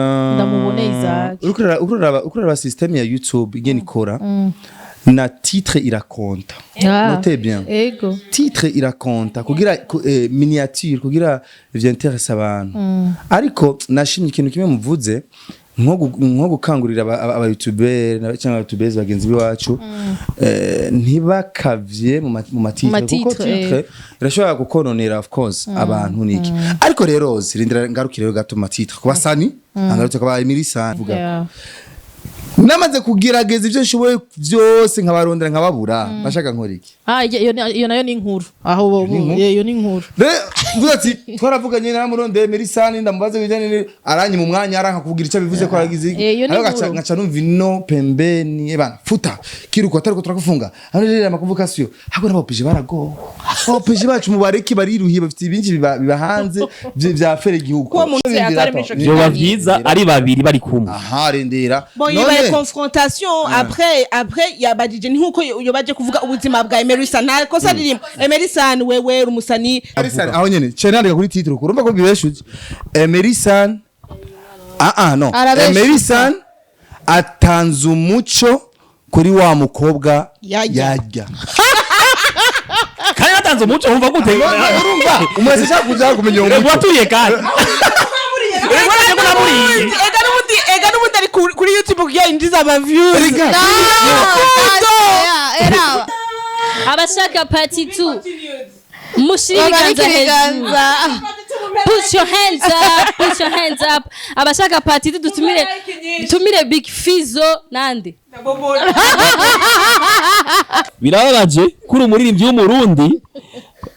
Ndamubone Isaac. Uriko uraraba system ya YouTube ingene ikora, na titre irakonta. Notez bien. Titre irakonta kugira miniature, kugira vyinteresse abantu. Ariko nashimye ikintu kimwe muvuze, nko gukangurira aba youtubeur cyangwa aba youtubeurs bagenzi biwacu, ntibakavye mu ma titre, kuko Ma titre, titre irashobora gukononera, of course, abantu niki. Ariko rero zirindira, ngarukire rero gato mu ma titre kuba sani angarutse kuba Emilisani vuga. Namaze kugerageza ibyo nshoboye byose, nkabarondera nkababura, bashaka nkora iki? Ah, iyo nayo ni inkuru aho Ni inkuru? Iyo ni inkuru. Rero mvuze ati twaravuganye, naramurondeye Emilisani, ndamubaza ibijyanye aranyima umwanya, aranka kugira icyo bivuze ko aragize. Eh, iyo ni Ariko inkuru. Ngaca numva ino pembeni, ebana futa kiruko atariko turakufunga hano rero ama convocation hako n'abapeje baragowe. Abapeje bacu mubareke, bariruhiye, bafite ibinshi biba hanze vya fere igihugu. Kuba umuntu atari muri ico Vyoba vyiza ari babiri bari kumwe. Aha, rindira. Bon, ibaye confrontation après yabajije ni nkuko yobaje kuvuga ubuzima bwa Emerson, nta kosa ririmo. Emerson, wewe uri umusani. Emerson aho nyene ce nandika kuri titre, urumva ko bibeshuje Emerson. Ah ah, no. Arabeshuza. Emerson atanze umuco kuri wa mukobwa. Yarya. Yarya. Kandi batanze umuco, wumva gute? Urumva umwese ashaka kuja kumenya uwo muco. Waturiye kandi. Rego ko namuriye. Ega n'ubundi ari kuri YouTube kugira yinjize ama views. Erega, Era Abashaka part 2, mushire babarike ibiganza hejuru. Ibiganza. Put your hands up, put your hands up abashaka part 2. Dutumire Big Fizo nande. Birababaje kuri umuririmbyi w'Umurundi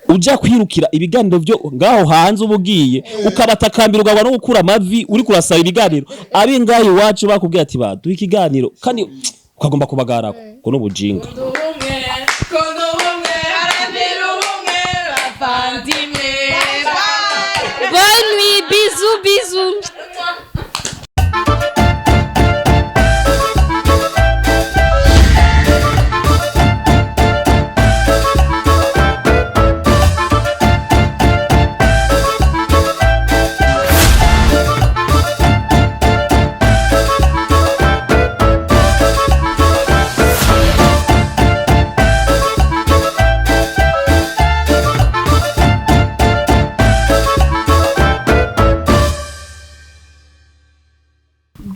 uja kwirukira ibiganiro byo ngaho hanze, uba ugiye ukabatakambira, ugabwa no gukura amavi uri kurasaba ibiganiro. Abi ngaho iwacu bakubwiye ati baduha ikiganiro, kandi ukagomba kubagarako ngo n'ubujinga. Ubumwe, kunda ubumwe, haranira ubumwe, bavandimwe. Bonne nuit, bisous, bisous.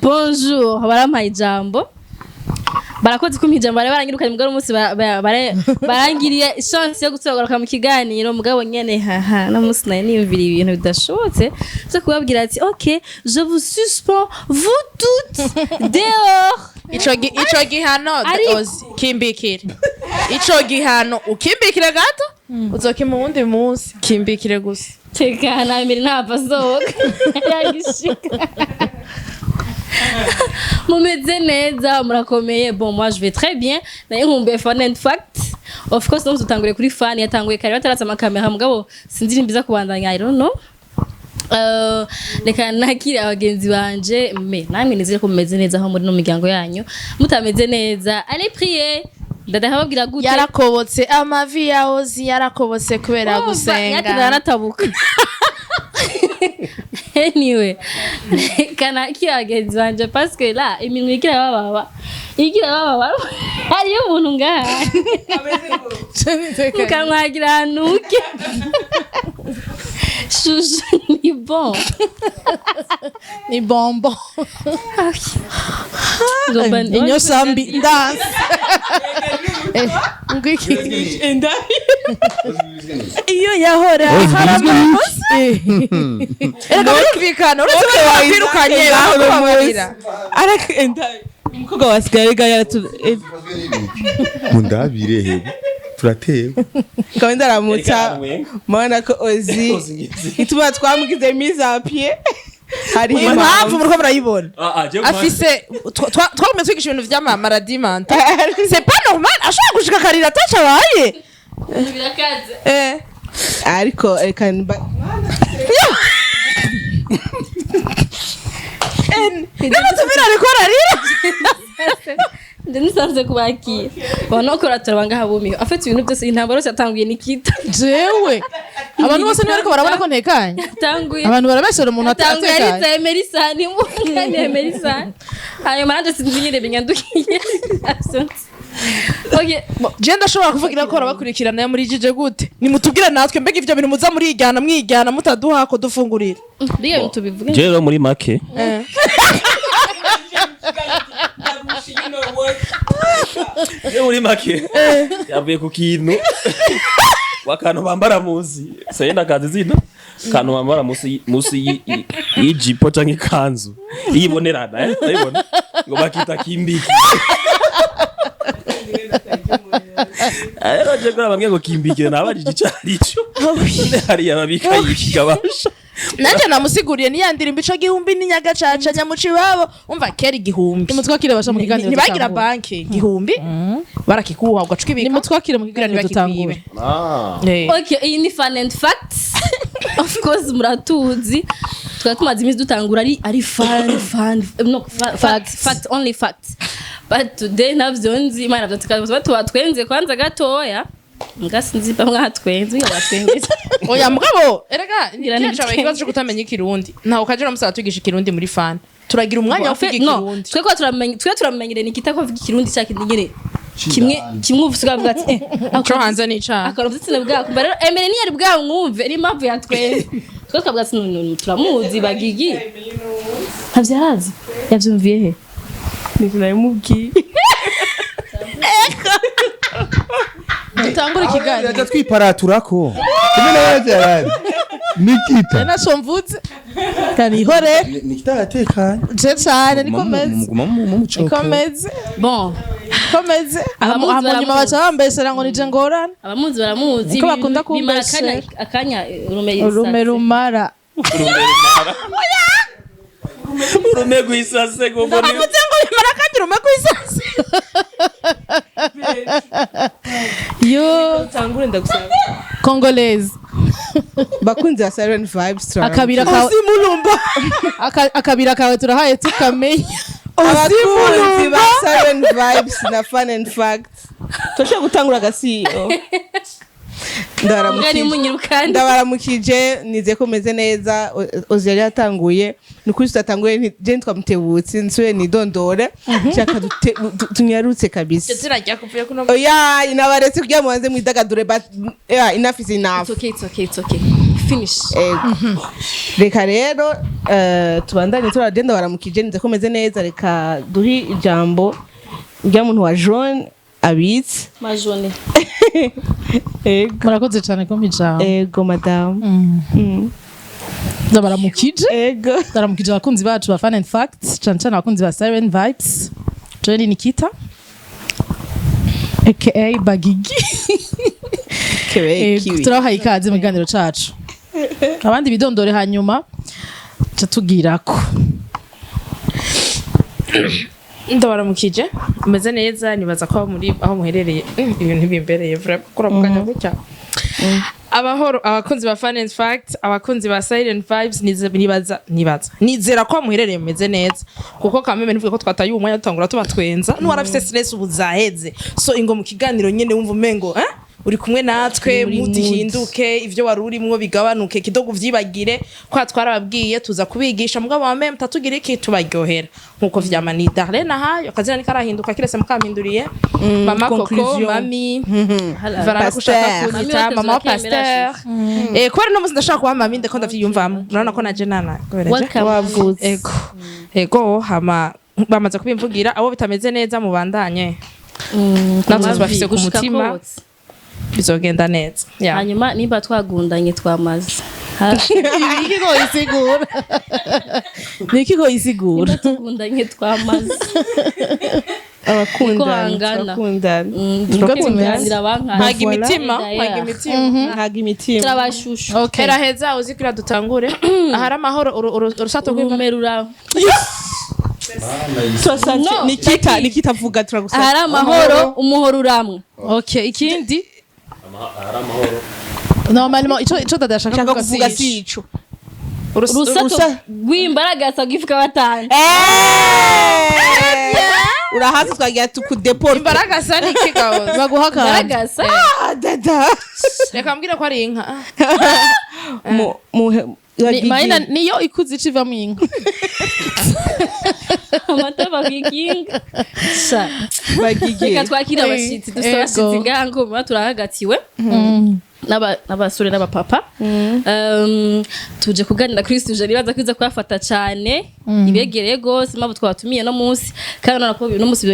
Bonjour, barampaye ijambo, barakoze kumpa ijambo. Bari barangirukanye mugabo umunsi barangiriye chance yo gusohoka mu kiganiro. Mugabo nyene haha no munsi nari niyumvira ibintu bidashobotse byo kubabwira ati ok, je vous suspends vous toutes dehors. Ico gihano ozi kimbikire, ico gihano ukimbikire gato, uzokima uwundi munsi, kimbikire gusa. Tekana mbere, ntapfa asohoka yagishika. Mumeze neza? Murakomeye? Bon, moi je vais très bien. Naye nkumbuye Fun and Fact, of course. No tutanguriye kuri fun, yatanguye kare bataratsa amakamera, mugabo sinzi nimbiza kubandanya, I don't know. Reka nakire abagenzi banje. Me namwe nizere ko mumeze neza aho muri no miryango yanyu. Mutameze neza, allez prier. Ndadahababwira gute? Yarakobotse amavi ya Ozi, yarakobotse kubera gusenga. Yatinda. Anyway, reka nakire abagenzi banje parce que là iminwa igira bababa, igira bababa. Hariyo umuntu ngaha mukamwagira ahantu uke shushu ni bon. Ni bonbon. Inyo sambi ndanse. Ngwiki? Iyo yahora. Erega birumvikana, uretse ko bakwirukanye bakubabarira. Umukobwa wasigaye rega yaratu. Mundabire hebo, turatewe. Ngabo ndaramutsa, mubona ko Ozi ituma twamugize mise à pied, hari impamvu muriko murayibona. Afise twagumye twigisha ibintu vy'ama maladie mentale, c'est pas normal, ashobora gushika akarira ataco abaye. Birakaze. Ariko reka N'umutumira ariko ararira. Nje nisanzwe kubakira. Bona ko ratura ngaha bumiwe. Afite ibintu byose, intambara yose yatanguye Nikita. Jewe, abantu bose niba ariko barabona ko ntekanye. Yatanguye. Abantu barabeshera umuntu Yatanguye atekanye. ari Emerisani, kandi Emerisani. Hanyuma nanje sinzi nyine binyandukiye. Absence. Okay, Bo, je ndashobora kuvugira ko barabakurikirana muri jije gute? Nimutubwire natwe, mbega ivyo bintu muza murijyana mwijyana mutaduha ko dufungurira. Biga bintu tubivuge. Je rero muri make, je muri make yavuye ku kintu wakantu bambara munsi, sayenda kazi zino kantu bambara munsi y'ijipo canke ikanzu iyibonerana, urayibona ngo bakita kimbiki. Rero je kuri bamwe ngo kimbikire, nabajije ico arico, hariya babika yikigabasha. Nanje namusiguriye niyandirimba ico gihumbi n'inyagacaca nyamuci iwabo, umva kera igihumbi. Nimutwakire basha mu kiganiro Ntibagira dutangure. banki, igihumbi barakikuha ugaca ukibika. Nimutwakire mu kiganiro dutangure. Okay, iyi ni fun and facts. Of course muratuzi. Tukaba tumaze iminsi dutangura ari fun fun, no fact fact only facts. But today navyo nzi Imana navyo tukaza tubatwenze kwanza gatoya. Mbwa sinzi ba mwatwenze, uya batwenze. Oya mugabo, erega Ngira ngira cabaye ikibazo cyo kutamenya ikirundi. Ntawe ukajira musaba twigisha ikirundi muri fan. Turagira umwanya wo kwiga No, ikirundi. twe ko turamenye, twe turamenyere Nikita ko avuga ikirundi cya kindi nyene. Kimwe kimwe uvuga avuga ati Co hanze n'icaha. Akora ubuzitsine bwako. Mba rero Emere ntiyari bwamwumve, ni impamvu yatwenze. Twe twavuga ati no, no, turamuzi bagigi. Ntavyo yarazi. Yavyumviye he? Nivyo nabimubwiye. Dutangure ikiganiro. Aja twiparaturako rimwe na rimwe vyarari Nikita. Naco mvuze kanihore. Nikita yatekanye. Je cane niko meze. Muguma mu mucoko. Niko meze. Bon, Niko meze. Abamuzi Hanyuma baramuzi. baca bambesera ngo nije ngorane. Abamuzi baramuzi. Niko bakunda Bimara kumbesera. akanya urume. Urume rumara. Urume rwisase ngo mbone. Avuze ngo bimara akanya urume kwisase. Yo. Tangure ndagusaba. Congolese. Bakunzi ba Siren Vibes, Akabira kawe. Mulumba. Akabira kawe turahaye tukamenya. Abakunzi ba Siren Vibes na Fun and Facts, turashobora gutangura agasiyo. Mbwa nimunyirukane. Ndabaramukije, nizeye ko meze neza. Ozi yari yatanguye, ni ukuri tutatanguye, je ntitwamutebutse nsubire nidondore, shaka tunyarutse kabisa. Zirajya kuvuye kuno. Oya, inabaretse kugira mubanze mwidagadure, but yeah, enough is enough. It's okay, it's okay, it's okay. Finish. Ego. Reka rero tubandanye turagenda. Baramukije, nizeye ko meze neza. Reka duhe ijambo rya muntu wa jaune abitse. Majone. Ego. Murakoze cyane kumpa ijambo. Ego madamu. Ndabaramukije. Ego. Ndaramukije abakunzi bacu ba Fun and Facts, cyane cyane abakunzi ba Siren Vibes. Johnny Nikita aka Bagigi. Turabahaye ikaze mu kiganiro cacu. Abandi bidondore, hanyuma ca tugirako. Ndabaramukije, umeze neza, nibaza ko aho muri aho muherereye, ibintu bimbereye vraiment kuramukanya gutya. Abahoro abakunzi ba Fun and Fact, abakunzi ba Silent Vibes, nibaza nizera ko aho muherereye mumeze neza, kuko kameme nivuga ko twataye umwanya dutangura tubatwenza n'uwarafise stress ubu zaheze. So ingo mu kiganiro nyene wumva umengo uri kumwe natwe, Muri mudihinduke, ivyo wari urimwo bigabanuke kidogo, uvyibagire kwa twarababwiye tuza kubigisha. Mugabo wa meme tatugira iki, tubaryohera nkuko vyama. Ni Darlene ahayo akazina nikarahinduka kirese mukampinduriye mama Coco. Conclusion. Mami varana kushaka Pasteur. kunyita Mami mama wa watezurakemera. pasteur, kubera no musi ndashaka kuba mami, ndeko ndavyiyumvamo, urabona ko naje nana kubera je. Welcome. Wavutse. Ego ego, hama bamaze kubimvugira, abo bitameze neza mubandanye natwe tubafise ku Gushika mutima. kotsa. Bizogenda neza. Yeah. Hanyuma nimba twagundanye twamaze. Niki ko isigura? Niki ko isigura? Nimba tugundanye twamaze. Abakundana. Niko hangana. Turakundana. Turakundana abankana. Ntaga imitima, Voilà. ntaga imitima. Ntaga imitima. Turabashushu. Okay. Hera heza uzi kugira dutangure ahari amahoro urusato rw'imvura. Urume rura. Turasante. No, Nikita, Nikita avuga turagusaba. Ahari amahoro umuhoro uramwe. Okay, ikindi normalement ico dada ashaka Nshaka kuvuga kuvuga si si ico. Urusato rw'imbaragasa rw'ifuka batanu. Urahazi twagira tukudeporte. Imbaragasa ni iki gahoze? Baguha akantu. Garagaza. Ah, dada. Reka mbwire ko ari inka. Mu mu Mahina niyo ikuze ica ivamo inka. Amata bakikinga sha. Bagigi. Reka twakire abashitsi, dufite abashitsi ngaha ngo muba turahagatiwe n'abasore n'abapapa. Tuje kuganira kuri sujet nibaza kwiza kuyafata cane ibegereye gose, impamvu twabatumiye no munsi, kandi urabona ko no munsi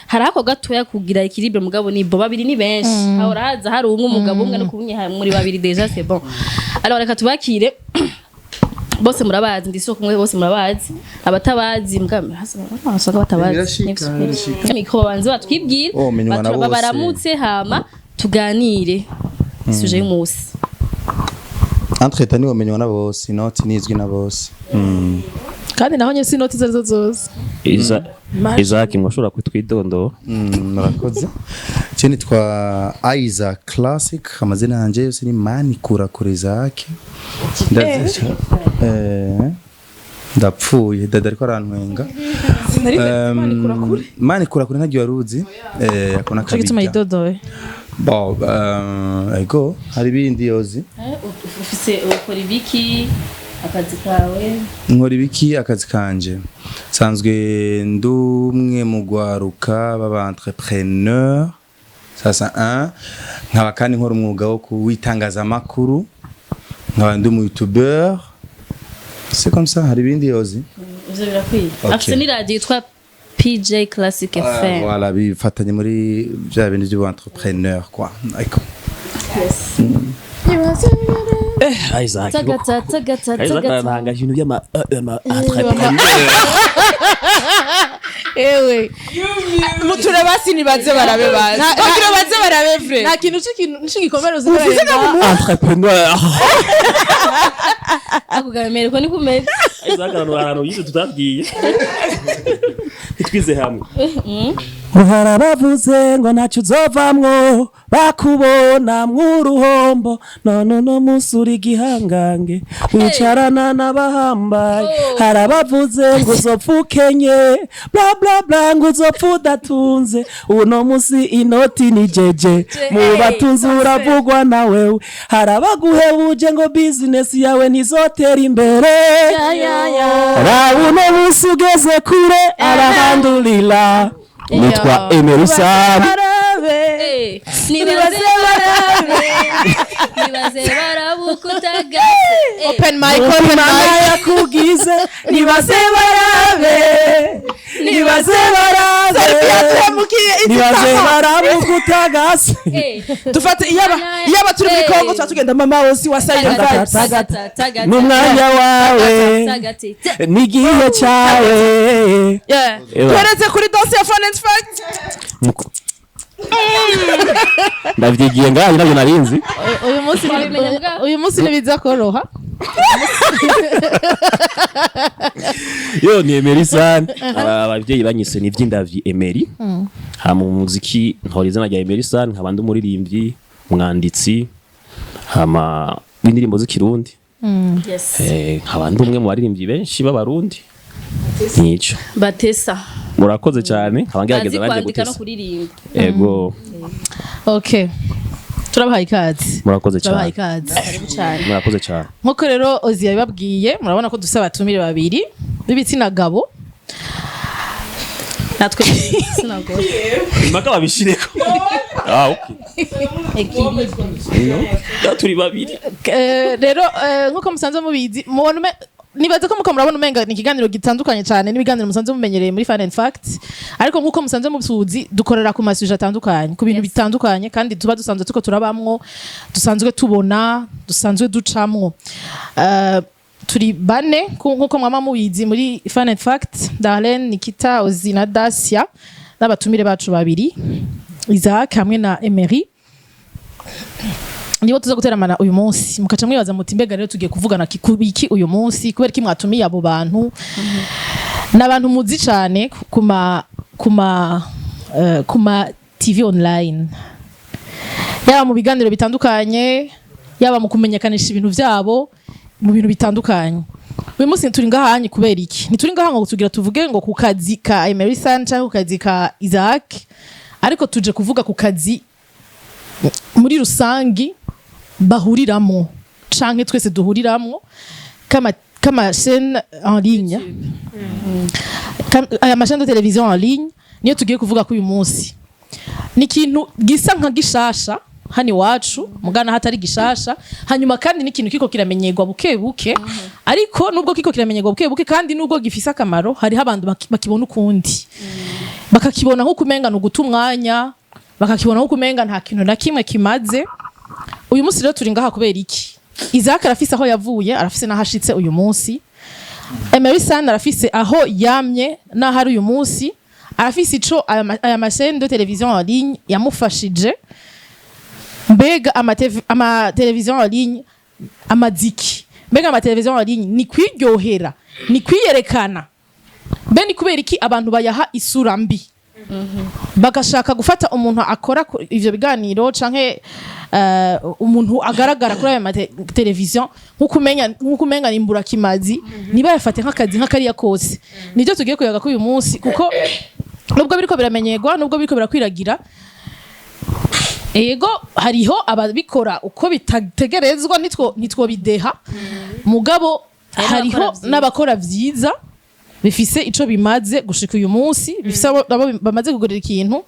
hari ako gatoya kugira équilibre, mugabo ni bo babiri ni benshi, hahora haza hari umwe, umugabo umwe, no kubunye muri babiri déjà c'est bon. Alors reka tubakire bose, murabazi, ndi soko kumwe, bose murabazi, abatabazi mugabo usanga batabazi. Birashika, birashika. Micro, babanze batwibwire. Oh, menywa na bose. Babaramutse, hama tuganire sujet y'umunsi. Entre ni womenywa na bose, inoti nizwi na bose. Kandi naho nyine si inoti izo arizo zose. Isaac, mwashobora kutwidondora? Murakoze. Je nitwa Isaac Classic, amazina yanje yose ni Manikurakure Isaac. Ndapfuye dada ariko arantwenga. Manikurakure ntagiye waruzi, akona Cyo gituma kabirya. Yidodoye. Bon, ego hari ibindi yozi. Ufise ukora ibiki, akazi kawe? Nkora ibiki, akazi kanje, nsanzwe ndi umwe mu gwaruka b'aba entrepreneur, sasa un nkaba kandi nkora umwuga wo kuwitangazamakuru, nkaba ndi umu youtubeur, c'est comme ça. Hari ibindi yozi? Ivyo birakwiye. Okay. Afise n'iradiyo yitwa PJ Classic FM. Voilà, bifatanye muri bya bindi by'ubu entrepreneur quoi, ariko Isaac. Tagata tagata Isaac tagata. arantanga ibintu by'ama ama entrepreneur. Ewe. Muture basi, nibaze barabe bazi. Bagira baze barabe vrai. Nta kintu c'igikomere uzikorera. Entrepreneur. Akugamere ko ni kumeze. Isaac ahantu yize tutabwiye ntitwize hamwe. Muhora bavuze ngo ntacyo uzovamwo, bakubona mw'uruhombo, none uno munsi uri igihangange, wicarana n'abahambaye. Hari abavuze ngo uzopfa ukenye, bla bla bla, ngo uzopfa udatunze, uno munsi inoti ni jeje mu batunzi, uravugwa na wewe. Hari abaguhebuje ngo bizinesi yawe ntizotera imbere, raba uno munsi ugeze kure, arahandurira. Nitwa Emery Sam. Barabe. Nibaze barabe, nibaze barabukutagase. Open mic, open Imana mic. yakugize, nibaze barabe, nibaze barabe, nibaze barabukutagase. Dufate iyaba turi muri Kongo, tuba tugenda mama wose wa Silent Vibes. N'umwanya wawe, n'igihe cyawe. Yeah. Ewa. Tuhereze kuri danse ya Fun and Fact. Ndavyigiye ngaho, nabyo narinzi. Uyu munsi Wabimenya bwa- uyu munsi ntibiza koroha. Yo, ni Emery San, abavyeyi banyise ni ivy'indavyi Emery. Hama mu muziki ntora izina rya Emery San, nkaba ndi umuririmbyi, umwanditsi hama w'indirimbo z'ikirundi. Nkaba ndi umwe mu baririmbyi benshi b'abarundi, nico. Batesa. Murakoze cyane, nkaba Bazi ngerageza nanjye kwandika no gutesa. kuririmba. Ego. Okay, turabahaye ikaze. Murakoze Turabahaye cyane. ikaze. Karibu cyane. Murakoze cyane. Nkuko rero Ozi yabibabwiye, murabona ko dufite abatumire babiri b'ibitsina gabo. Natwe sinagore. Impaka babishireko. Ah, okay. Équilibre. No, turi babiri. Rero nkuko musanzwe mubizi, mubona nibaza ko muko murabona umenga ni ikiganiro gitandukanye cyane n'ibiganiro musanzwe mumenyereye muri Fun and Fact, ariko nkuko musanzwe musuzi, dukorera ku ma sujets atandukanye, ku bintu bitandukanye, kandi tuba dusanzwe tuko turabamwo, dusanzwe tubona, dusanzwe ducamwo. Turi bane nkuko mwama mubizi muri Fun and Fact: Darlene, Nikita, Ozi na Dacia, n'abatumire bacu babiri, Isaac hamwe na Emery, nibo tuza guteramana uyu munsi. Mukaca mwibaza muti: "Mbega rero tugiye kuvugana ku biki uyu munsi? Kubera iki mwatumiye abo bantu?" Ni abantu muzi cyane ku ma TV online, yaba mu biganiro bitandukanye, yaba mu kumenyekanisha ibintu byabo mu bintu bitandukanye. Uyu munsi turi ngaha kubera iki? Ntituri ngaha ngo tugira tuvuge ngo ku kazi ka Emery San cyangwa ku kazi ka Isaac, ariko tuje kuvuga ku kazi muri rusangi bahuriramo canke twese duhuriramo kama chaîne en ligne, aya ma chaîne de télévision en ligne niyo tugiye kuvuga ko uyu munsi ni ikintu gisa nka gishasha hano iwacu, mugana hatari gishasha. Hanyuma kandi ni ikintu kiko kiramenyerwa buke buke, ariko nubwo kiko kiramenyerwa buke buke kandi nubwo gifise akamaro, hariho abantu bakibona ukundi, bakakibona nko kumenga ni uguta umwanya, bakakibona nko kumenga nta kintu na kimwe kimaze. Uyu munsi rero turi ngaha kubera iki? Isaac arafise aho yavuye, arafise n'aho ashitse uyu munsi. Emery San arafise aho yamye n'aho ari uyu munsi, arafise ico aya ma chaîne de télévision en ligne yamufashije. Mbega ama télévision en ligne amaziki? Mbega ama télévision en ligne ni kwiryohera, ni kwiyerekana? Mbe ni kubera iki abantu bayaha isura mbi, bagashaka gufata umuntu akora ivyo biganiro canke umuntu agaragara kuri ayo televiziyo nkuko umenga ni imburakimazi, ntibayafate nk'akazi nk'akariya kose? Nibyo tugiye kuyaga kuri uyu munsi, kuko nubwo biriko biramenyerwa, nubwo biriko birakwiragira, ego hariho ababikora uko bitategerezwa, nitwo bideha, mugabo hari hariho n'abakora vyiza. N'abakora vyiza bifise ico bimaze gushika uyu munsi, bifise abo bamaze kugurira ikintu.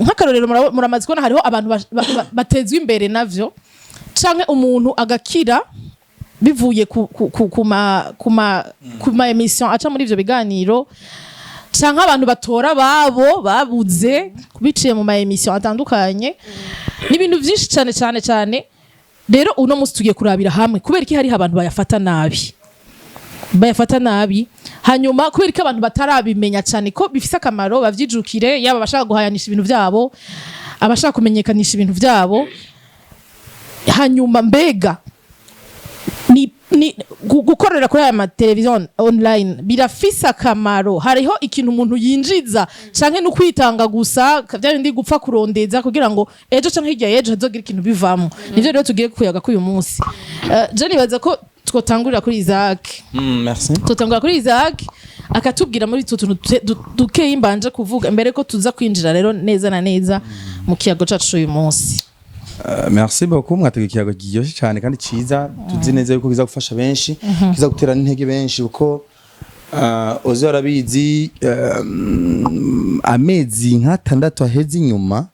Nk'akarorero, muramaze kubona hariho abantu batezwa imbere navyo, canke umuntu agakira bivuye ku ma émission aca muri ivyo biganiro, canke abantu batora babo babuze biciye mu ma émission atandukanye. Ni ibintu vyinshi cane cane cane. Rero uno munsi tugiye kurabira hamwe kubera iki hariho abantu bayafata nabi, bayafata nabi. Hanyuma kubera ko abantu batarabimenya cyane ko bifise akamaro, bavyijukire, yaba abashaka guhayanisha ibintu vyabo, abashaka kumenyekanisha ibintu vyabo. Hanyuma mbega ni gukorera kuri aya mateleviziyo online birafise akamaro? Hariho ikintu umuntu yinjiza, canke no kwitanga gusa, bya bindi gupfa kurondeza kugira ngo ejo canke hirya y'ejo hazogira ikintu bivamo? Nivyo rero tugiye kuyaga kuri uyu munsi. Je nibaza ko twotangurira kuri Isaac. Merci. Tutangura kuri Isaac, akatubwira muri utwo tuntu dukeyi mbanje kuvuga mbere ko tuza kwinjira rero neza na neza mu kiyago cacu uyu munsi. Merci beaucoup. Mwatega ikiyago kiryoshye cyane kandi ciza, tuzi neza yuko kiza gufasha benshi, kiza gutera n'intege benshi, kuko ozi arabizi, amezi nk'atandatu aheze inyuma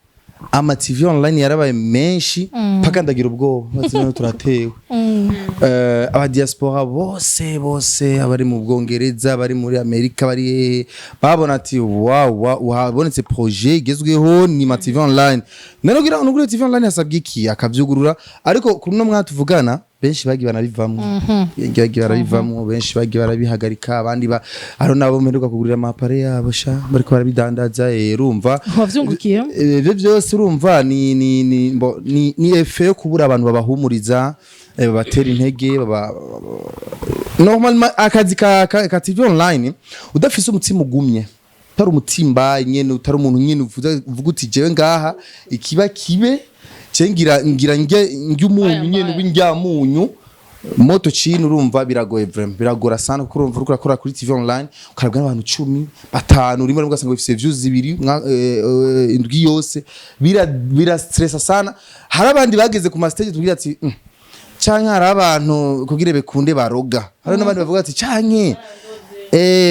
ama TV online yarabaye menshi paka ndagira ubwoba, bati none turatewe. Aba diaspora bose bose, abari mu Bwongereza, abari muri Amerika, bari hehe, babona ati wow, wow, habonetse projet igezweho, ni ma TV online. None kugira ngo nugure TV online hasabwa iki? Akavyugurura. Ariko kuri uno mwaka tuvugana, benshi bagiye barabivamwo, bagiye barabivamwo, benshi bagiye barabihagarika, abandi ba haro nabo mperuka kugurira ama appareil yabo sha bariko barabidandaza. Urumva Wavyungukiye? Ivyo byose urumva ni effet yo kubura abantu babahumuriza, babatera intege, baba normalement akazi ka TV online, udafise umutima ugumye, utari umutimba nyene, utari umuntu nyene uvuga uti jewe ngaha ikiba kibe, je ngira nge umunyu nyene w'indyamunyu moto chini, urumva biragoye vraiment, biragora sana, kuko urumva uriko urakora kuri TV online ukarabwa n'abantu 10, 5, rimwe rimwe ugasanga bifise views 2 indwi yose, bira stressa sana. Hari abandi bageze ku ma stage tubwira ati canke hari abantu kugira bekunde baroga, hari n'abandi bavuga ati canke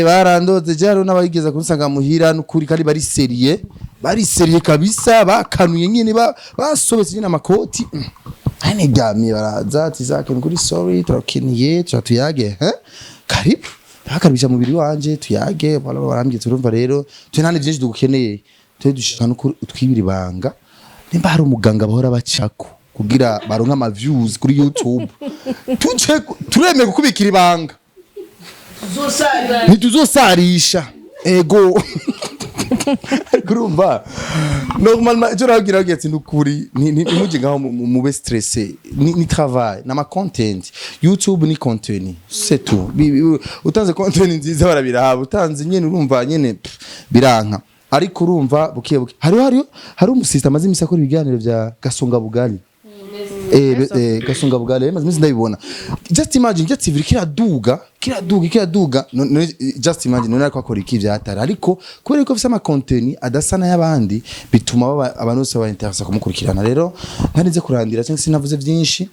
barandoze. Je hariho n'abigeze kunsanga muhira n'ukuri, kandi bari sérieux, bari sérieux kabisa, bakanuye nyene, basobetse nyene amakoti. Hanegamye baraza ati "Zake, kuri sorry, turakeneye tuyage." He karibu, bakaribisha mubiri wanje tuyage. Bala barambye, turumva rero twe nta byinshi dukeneye, twe dushaka no utwibira ibanga, nimba hari umuganga bahora bacako kugira baronke ama views kuri YouTube, tuce turemeye kukubikira ibanga, ntituzosarisha. Ego, ariko urumva normalement icyo nababwira, bagira ati nukuri ntimujye ngaho mube stressé, ni travail n'ama content. YouTube ni contenu, c'est tout. Utanze content nziza barabiraba, utanze nyene urumva nyene pff, biranka. Ariko urumva buke buke hariho hari umusista amaze imisi akora ibiganiro vya Gasonga Bugali. Gasonga bugari maze iminsi ndabibona. Just imagine, just TV kiraduga, kiraduga, kiraduga. Just imagine, none ariko akora iki vyatara, ariko kubera ko afise ama contenu adasa n'ayabandi, bituma baba abantu bose ba intéressa kumukurikirana. Rero ntarinze kurandira cyangwa sinavuze byinshi.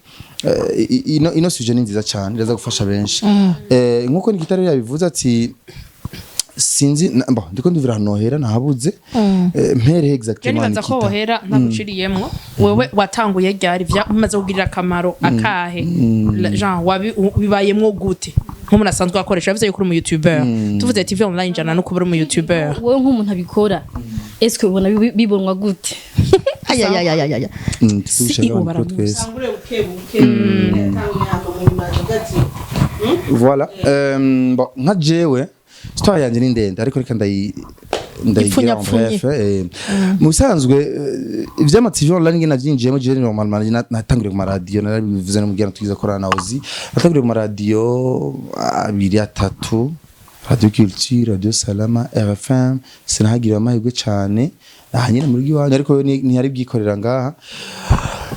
Ino sujet ni nziza cyane, iraza gufasha benshi. Nkuko Nikita rero yabivuze ati sinzi bon, ndiko nduvira ahantu nohera nahabuze. Mpere Je exactement nibaza ko Nikita. wohera ntaguciriyemwo. Wewe watanguye ryari? Bimaze kugirira akamaro akahe? Genre bibayemwo gute nk'umuntu asanzwe akoresha? Yavuze yuko uri umu youtuber. Tuvuze TV online jana no kuba uri umu youtuber. Wowe nk'umuntu abikora, eske ubona bibonwa gute? Ayayayayaya. Tutushe CEO abantu baramuzi. twese. Tangure buke buke, tanguye hama mu nyuma hagati. Voilà. Bon, nka jewe histoire yanjye ni ndende, ariko reka ndayigira en Ipfunyapfunye. bref. Mu bisanzwe, ivy'ama TV online nge navyinjiyemo jewe normalement natanguriye ku maradiyo. Narabivuze no mubwira tugize korana na Ozi. Natanguriye ku maradiyo abiri, atatu: Radio Culture, Radio Salama, RFM. Sinahagiriwe amahirwe cane aha nyene muri iwanyu, ariko yo ntiyari bwikorera ngaha,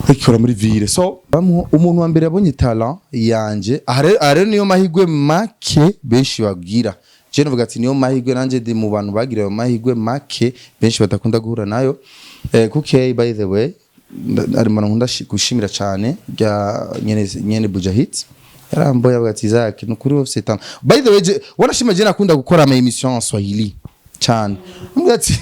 ikora muri ville. So bamwe, umuntu wa mbere yabonye talent yanje aha rero niyo mahirwe make benshi bagira. Je novuga ati niyo mahirwe, nanje ndi mu bantu bagira ayo mahirwe make benshi badakunda guhura nayo. Kuke by the way, ari mu bantu nkunda gushimira cyane rya nyene nyene Bujahit. Yaramboye avuga ati: "Isaac, nukuri ufite talent." By the way, wanashima je nakunda gukora ama émission en Swahili cyane. Ambwira ati: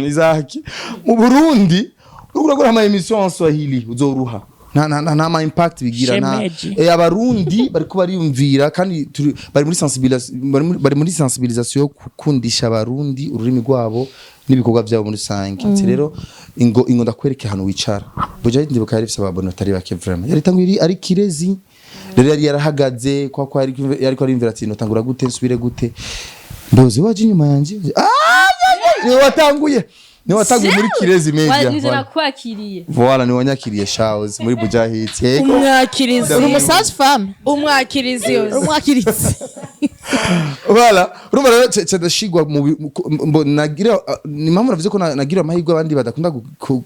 "Isaac, mu Burundi uriko urakora ama émission en Swahili uzoruha, nta ma impact bigira nta." Shemeji. Abarundi bariko bariyumvira kandi bari muri sensibilisation, bari muri sensibilisation yo gukundisha abarundi ururimi rwabo n'ibikorwa byabo muri rusange. Ati rero ingo ndakwereke ahantu wicara. Bujahid ndibuka yari ifise ababone batari bake vraiment. Yari tanguye ari kirezi rero, yari yarahagaze kwa yari ko ariyumvira ati: "Notangura gute? Nsubire gute?" Mbozi waje inyuma yanje, ah, niwe watanguye muri Kirezi Media. Nizo Voilà. nakwakiriye. Voilà, niwe wanyakiriye Charles muri Bujahid, yego. Umwakirizi. Uri umusaje femme. Umwakirizi yose. Umwakirizi. Voilà, urumva rero ndashigwa mu nagira ni impamvu navuze ko nagira amahirwe abandi badakunda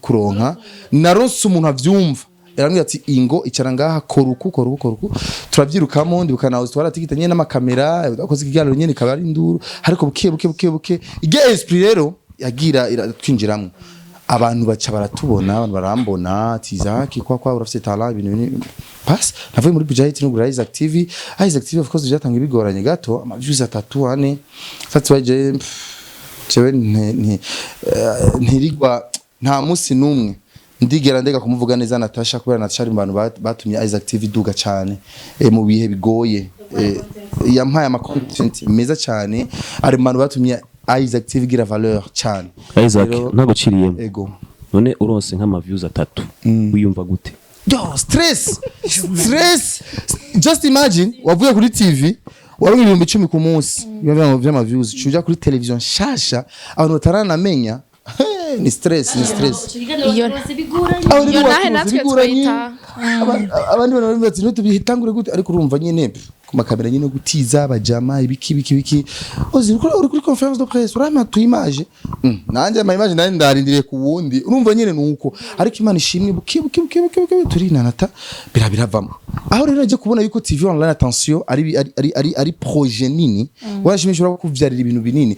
kuronka. Naronse umuntu avyumva, yarambwira ati: "Ingo icara ngaha, kora uku, kora uku, kora uku." Turavyirukamo. Ndibuka nawe twaratigita nyene n'amakamera, akoze ikiganiro nyene ikaba ari induru, ariko buke buke buke buke iryo esprit rero yagira iratwinjiramwo, abantu baca baratubona, abantu barambona ati: "Isaac, kwa urafise talent." Ibintu pass navuye muri Bujahid no gura Isaac TV. Isaac TV, of course, byatanga bigoranye gato, ama views atatu, ane. That's why je jewe ntirigwa nta munsi numwe ndigera ndega kumuvuga neza Natasha, kubera Natasha ari mu bantu batumye Isaac TV iduga cyane mu bihe bigoye. Yampaye ama content meza cyane, ari mu bantu batumye Isaac TV igira valeur cyane. Isaac, ntaguciriyemo. Ego. None uronse nk'ama views atatu, wiyumva gute? Yo, stress, stress. Just imagine wavuye kuri TV waronka 10,000 ku munsi vy'ama views, uja kuri television nshasha abantu bataranamenya. Hey, ni stress, ni stress. Iyo- Aho rero Iyo nahe wakuze natwe bigoranye. twita. Abandi bantu baravuga ati: "Ntitubihitangure gute?" Ariko urumva nyene ku makamera nyene gutiza abajama ibiki biki biki. Ozi uri kuri conférence de presse, urama tu image. Nanje ama image nanje ndarindiriye ku wundi. Urumva nyene nuko, ariko Imana ishimwe, buke buke buke buke buke turinanata birabiravamo. Aho rero naje kubona yuko TV online, attention, ari projet nini warashimishura kuvyarira ibintu binini.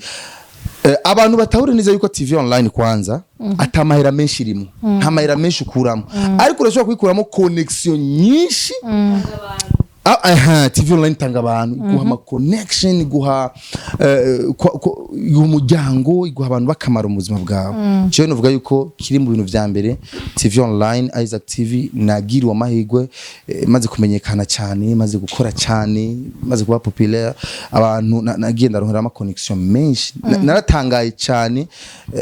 Abantu batahure neza yuko TV online kwanza atamahera menshi irimo, nta mahera menshi ukuramo, ariko urashobora kuyikuramo connection nyinshi. Aha, TV online itanga abantu, iguha ama connection, iguha iguha umuryango, iguha abantu bakamara mu buzima bwawe. Jewe novuga yuko kiri mu bintu vya mbere TV online Isaac TV nagiriwe amahirwe, maze kumenyekana cyane, maze gukora cyane, maze kuba populaire, abantu nagiye ndaronkera ama connection menshi. Naratangaye cyane.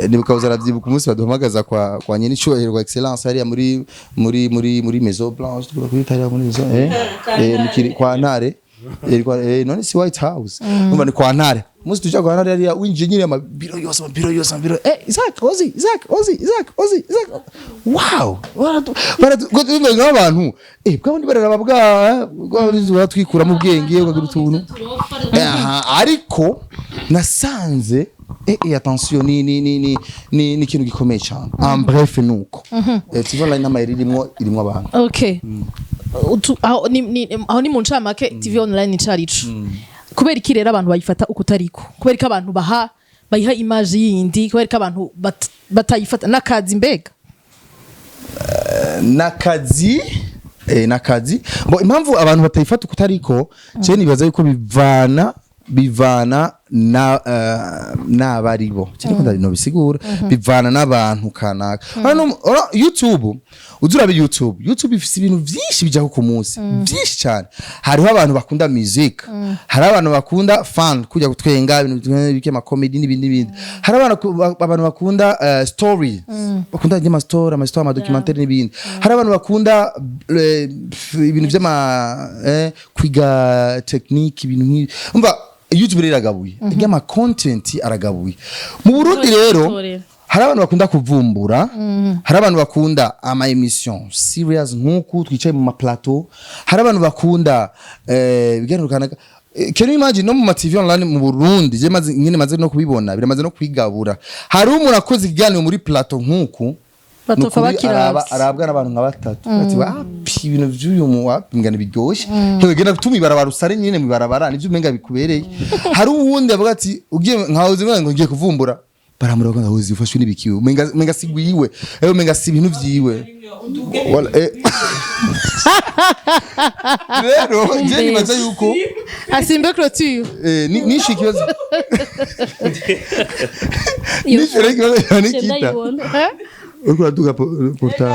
Nibuka uzaravyibuka umunsi baduhamagaza kwa nyene icubahiro kwa excellence hariya muri Maison Blanche, tugura kuri hariya muri Maison kwa Ntare. None si White House? Umva, ni kwa Ntare. Umunsi tuja kwa Ntare hariya, winjiye nyine, amabiro yose, amabiro yose, amabiro. Isaac Ozi, Isaac Ozi, Isaac Ozi, Isaac, wow! Baratu umva nk'abantu bwa bundi bararaba bwa baratwikuramo ubwenge, ukagira utuntu. Aha, ariko nasanze Attention, ni ikintu gikomeye cyane. En bref, nuko TV online n'amayeri irimwo abantu. Okay. Aho ni mu ncamake TV online icarico. Kubera iki rero abantu bayifata uko utariko? Kubera ko abantu bayiha image yindi? Kubera ko abantu batayifata n'akazi mbega? Nakazi bo. Impamvu abantu batayifata uko utariko, je nibaza yuko bivana na n'abaribo cyane ko no bisigura, bivana n'abantu kanaka. Hano YouTube, uzurabe YouTube ifise ibintu vyinshi bijako ku munsi, byinshi cyane. Hariho abantu bakunda music, hari abantu bakunda fun, kujya gutwenga ibintu bike, ama comedy n'ibindi n'ibindi. Hari abantu bakunda stories, bakunda ama story, ama story, ama documentaire n'ibindi. Hari abantu bakunda ibintu by'ama kwiga technique, ibintu nk'ibi. Umva, YouTube rero iragabuye, ry'ama content aragabuye mu Burundi rero. Hari abantu bakunda kuvumbura, hari abantu bakunda ama émission serious nk'uku twicaye mu ma plateau, hari abantu bakunda ibiganiro kanaka. Can you imagine, no mu ma TV online mu Burundi, je maze nyine maze no kubibona, biramaze no kwigabura. Hari umuntu akoze ikiganiro muri plateau nk'uku, Batofa nukuri bakiravye. Arabwa n'abantu nka batatu, bati wapi, ibintu vy'uyu mu wapi, ngana biryoshe, hewe genda gutuma ibarabara usare nyine mu ibarabara, nivyo umenga bikubereye. Hari uwundi avuga ati ugiye nkaho uzi ngo ngiye kuvumbura, baramureba ngo uzi ufashwe n'ibikiwe, umenga sigwiwe, umenga si ibintu vyiwe. Wala, rero je nibaza yuko asimbe clôture. Nishe ikibazo, nishe rero ikibazo cya Nikita. Ndayibona. Uriko uraduga portail.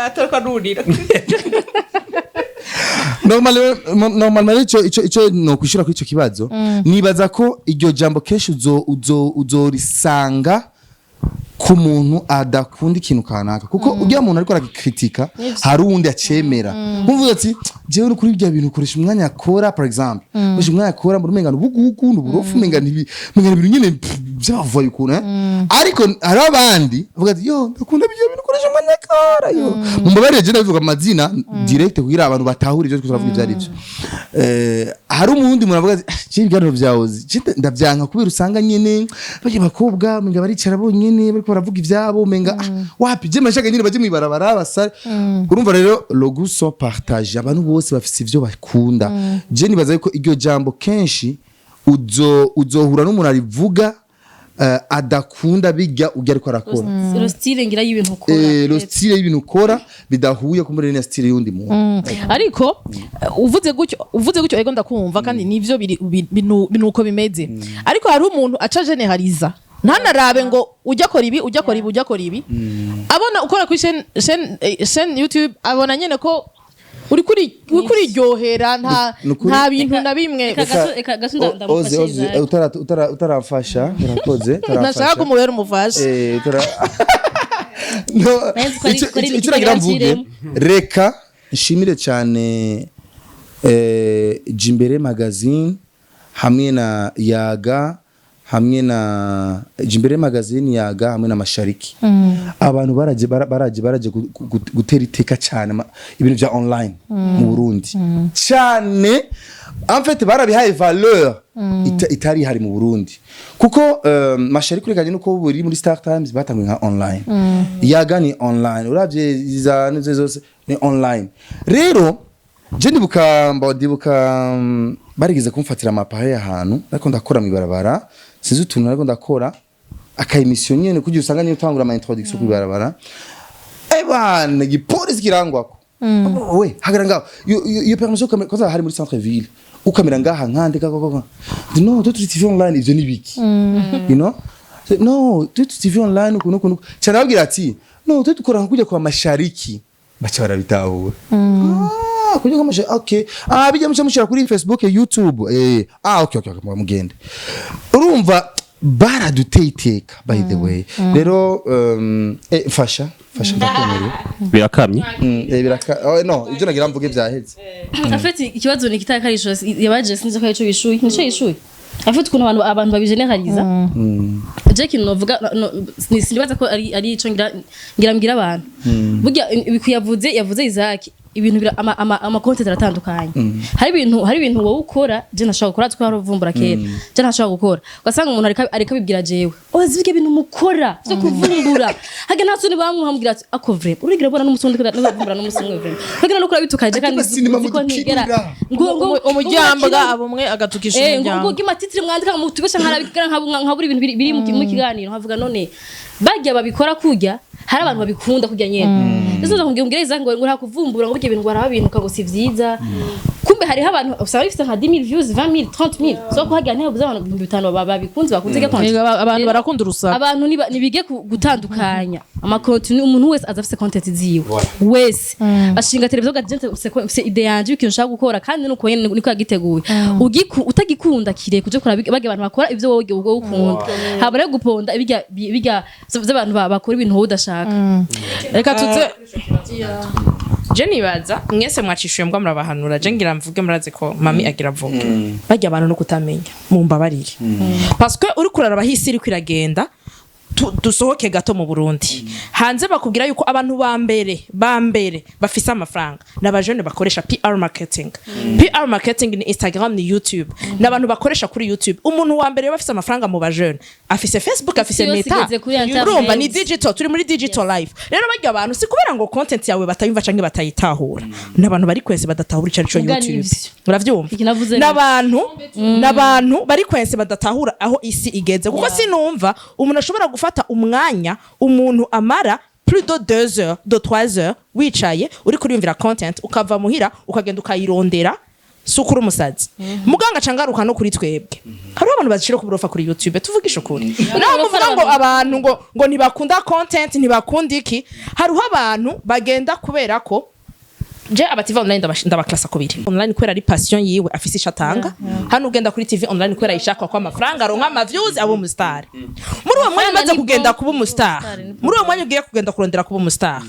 Atariko arurira. Normalement ico no kwishura kuri ico kibazo, nibaza ko iryo jambo kenshi uzo uzorisanga ku muntu adakunda ikintu kanaka, kuko ujya muntu ariko aragikritika, hari uwundi acemera nkuvuga ati jewe uri kuri ibyo bintu ukoresha umwanya akora, par exemple ukoresha umwanya akora muri umenga ubugugu n'uburofu, umenga nibi, umenga ibintu nyine byavaye ukuntu. Ariko hari abandi bavuga ati yo ndakunda ibyo bintu ukoresha umwanya akora, yo mumbabarire, je ndabivuga amazina direct kugira abantu batahure ibyo turavuga ibyo ari byo. Hari umundi muntu avuga ati je ibiganiro vyawe je ndavyanka kubera usanga nyene baje bakobwa umenga baricara bonyene bariko baravuga ivyabo, umenga wapi, je mashaka nyene baje mwibarabara basare. Urumva rero, le goût sont partagés, abantu bose bafise ivyo bakunda. Je nibaza yuko iryo jambo kenshi uzohura n'umuntu arivuga adakunda bijya ujya ariko arakora. Le style ngira y'ibintu ukora. Le style y'ibintu ukora bidahuye kumuri na style y'undi muntu. Ariko uvuze gutyo, ego ndakumva, kandi nivyo biri binuko bimeze. Ariko hari umuntu aca generaliza, ntanarabe ngo ujya akora ibi, ujya akora ibi, ujya akora ibi. Abona ukora kuri chaîne YouTube, abona nyene ko uri kuriryohera, nta Nukuri. nta bintu na bimwe. Reka gato Oze ndamufashe oze Isaac. Utarafasha, urakoze. Nashaka kumubera umufasha. No, Nanzi ko ko ari icyo nagira mvuge, imikino. Reka nshimire cyane Jimbere Magazine hamwe na Yaga, hamwe na Jimbere Magazine, Yaga hamwe na Mashariki. Abantu baraje gutera iteka cyane ibintu bya online mu Burundi cyane. En fait barabihaye valeur itari ihari mu Burundi, kuko Mashariki urekanye nuko buri muri Star Times batanguye nka online, Yaga ni online, uravye za nizo zose ni online. Rero je ndibuka mba ndibuka barigeze kumfatira amapahe ahantu ariko ndakora mu ibarabara, sinzi utuntu ariko ndakora aka émission nyene, kugira usanga niyo utangura ama introduction ku ibarabara. Bana, igipolisi kirangwako. We hagara ngaho, iyo permission kwanza hari muri centre ville, ukamera ngaha nkande kako. No twe turi TV online, ivyo ni biki? You know, no twe turi TV online ukuntu ukuntu cyane. Ababwira ati no twe dukora nka kujya kwa Mashariki, baca barabitahura. Ah, kujya kwa Mashariki, okay. Ah, bijya muca mushira kuri Facebook, YouTube. Ah, okay, mugende. Urumva baraduteye iteka, by the way. Rero fasha fasha, ndakwemereye. Birakamye. Biraka, oh, no ibyo nagira mvuge byaheze. En fait ikibazo ni kitakarisho yabaje, sinzi ko arico bishuye, nico yishuye. En fait ukuntu abantu babigeneraliza, je kintu novuga sinibaza ko ari ico ngira mbwira abantu. Burya ibikuyavuze yavuze Isaac. Ibintu ama content aratandukanye. Hari ibintu wowe ukora je ntashobora gukora, twari uvumbura kera, je ntashobora gukora. Ugasanga umuntu ariko abibwira jewe: "Ozi bige bintu mukora byo kuvumbura hage nta soni." Bamuhamubwira ati: "Ako vraiment urigira ubona n'umunsi wundi kuvumbura n'umunsi umwe, vraiment kugira no kurabitukaje kandi Ati sinema uzi ko ntigera mudukinira. ngo Umuryango abo umwe agatukisha ngo umuryango. Ngo ama titre mwandika ngo mutubesha, nkarabikira nkabura ibintu biri mu kiganiro, nkavuga: "None barya babikora kurya, hari abantu babikunda kurya nyene." Ese ndakubwira ngira ngo nta kuvumbura, ngo burya ibintu ngo baraba ngo si vyiza. Kumbe hariho abantu usanga bifite nka 10,000 views, 20,000, 30,000, so ko harya ntihabuze abantu 5000 babikunze, bakunze iryo content. Yego, abantu barakunda urusaku. Abantu nibige gutandukanya ama contenu. Umuntu wese aza afise content ziwe, wese ashinga televiziyo gagente mfise idée yanje y'ikintu nshaka gukora, kandi nuko nyene niko yagiteguye. Utagikunda kire kuje kora barya abantu bakora ivyo wowe wowe ukunda, haba rero guponda ibijya vy'abantu bakora ibintu wowe udashaka. Reka tuze. Je nibaza mwese mwacishuye mbwa murabahanura. Je ngira mvuge, murazi ko mami agira avuge. Barya abantu no kutamenya, mumbabarire, parce que uri kuraraba aho isi iriko iragenda. Dusohoke gato mu Burundi, hanze bakubwira yuko abantu ba mbere bafise amafaranga ni abajene bakoresha PR marketing. PR marketing ni Instagram, ni YouTube, ni abantu bakoresha kuri YouTube. Umuntu wa mbere bafise amafaranga mu bajene afise Facebook, afise Isi yose Meta. igeze kuri internet. Urumva ni digital, turi muri digital life. Rero barya abantu si kubera ngo content yawe batayumva canke batayitahura, ni abantu bari kwese badatahura ico arico Muga YouTube. nivyo. Uravyumva? Iki navuze. N'abantu bari kwense badatahura aho isi igeze, kuko sinumva umuntu ashobora gufata umwanya umuntu amara plus de 2 heures, de 3 heures wicaye uri kuriyumvira content, ukava muhira ukagenda ukayirondera, si ukuri umusazi. Muganga cangaruka no kuri twebwe, hariho abantu bazishira ku burofa kuri YouTube. Tuvugisha ukuri, naho muvuga ngo abantu ngo ntibakunda content, ntibakunda iki, hariho abantu bagenda kubera ko je aba TV online ndabaklasa kubiri. Online kubera ari passion yiwe, afise isho atanga. Hano ugenda kuri TV online kubera yishaka ko amafaranga, aronka ama views, abo umu star. Muri uwo mwanya umaze ni kugenda bon. kuba umu star, muri uwo mwanya ugiye kugenda kurondera kuba umu star,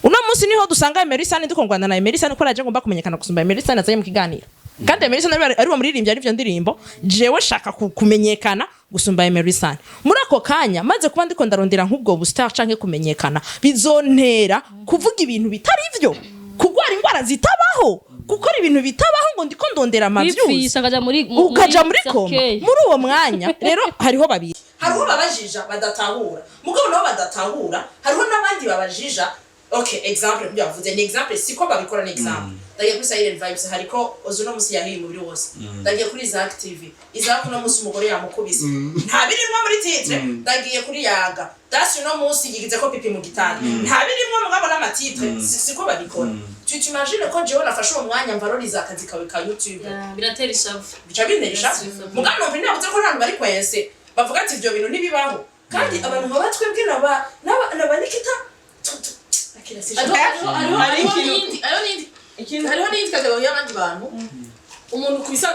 uno munsi niho dusanga Emery Sani ndiko ngwana na Emery Sani ko raje ngomba kumenyekana gusumba Emery Sani azanye mu kiganiro. Kandi Emery Sani ari uwo muririmbyi, ari byo ndirimbo, jewe shaka kumenyekana gusumba Emery Sani. Muri ako kanya maze kuba ndiko ndarondera nk'ubwo bu star canke kumenyekana, bizontera kuvuga ibintu bitari vyo, kugwara indwara zitabaho, gukora ibintu bitabaho, ngo ndiko ndondera ama views. Kwipfisha nkaja muri Ukaja muri coma. Cercueil. Muri uwo mwanya rero hariho babiri: hariho babajija badatahura, mugabo nabo badatahura, hariho n'abandi babajija. Okay, example ibyo yavuze ni example, siko babikora, ni example. Ndagiye kuri Silent Vibes, hariko ozo no musi yahiye umubiri wose. Ndagiye kuri Isaac TV, Isaac no musi umugore yamukubise, nta birimwo muri titre. Ndagiye kuri Yaga dasi, uno munsi yigize ko pipi mu gitanda, nta birimwo, mugabo n'ama titre siko babikora. Tu t'imagines ko jewe nafashe uwo mwanya mvaloriza akazi kawe ka YouTube? Biratera ishavu. Bica bintera ishavu. Mugabo numva ntiyavuze ko abantu bari kwense bavuga ati ibyo bintu ntibibaho, kandi abantu nka batwebwe naba Nikita akira si. Hariho n'iyindi catégorie y'abandi bantu, umuntu kwisa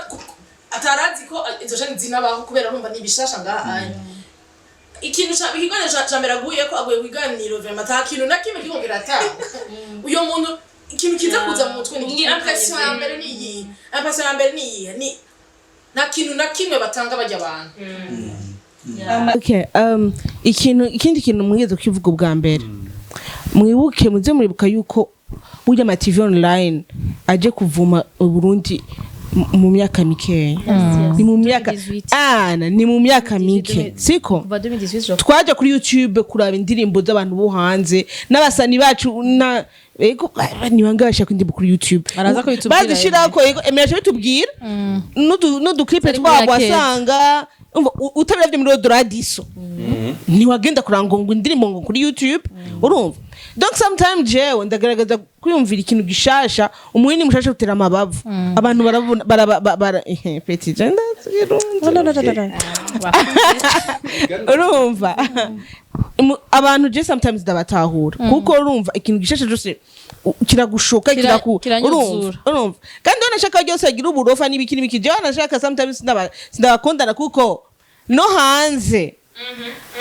atarazi ko izo chaîne zinabaho, kubera urumva ni ibishasha ngaha anya. Ikintu ca ikiganiro ca mbere aguye ko aguye ku kiganiro, vraiment ata kintu na kimwe kiriko kiratanga. Uyo muntu ikintu kiza kuza mu mutwe ni iki? Impression ya mbere ni iyi, impression ya mbere ni iyi, ni nta kintu na kimwe batanga bajya abantu. Okay, ikindi kintu mwigeze kukivuga ubwa mbere, mwibuke, muze muribuka yuko burya ama TV online aje kuvuma Burundi mu myaka mikeya, ni mu myaka 2018. ana ni mu myaka mike, siko? Kuva 2018 je Twaja kuri YouTube kuraba indirimbo z'abantu bo hanze n'abasani bacu na ego ni bangahe bashaka indirimbo kuri YouTube? Araza kubitubwira. Bazishirako, ego emera bitubwira n'udu clip Zari twabo. muri Akeza. Wasanga umva, utabiravye muri Doradiso ntiwagenda kuranga ngo indirimbo ngo kuri YouTube, urumva? Donc sometimes jewe ndagaragaza kwiyumvira ikintu gishasha, umuhini mushasha utera amabavu, abantu barabona bara bara petit je urumva. Abantu je sometimes ndabatahura, kuko urumva ikintu gishasha cyose kiragushoka, kiraku Kiranyuzura. Urumva, kandi wanashaka ryose agira uburofa n'ibiki n'ibiki. Je wanashaka sometimes ndabakundana, kuko no hanze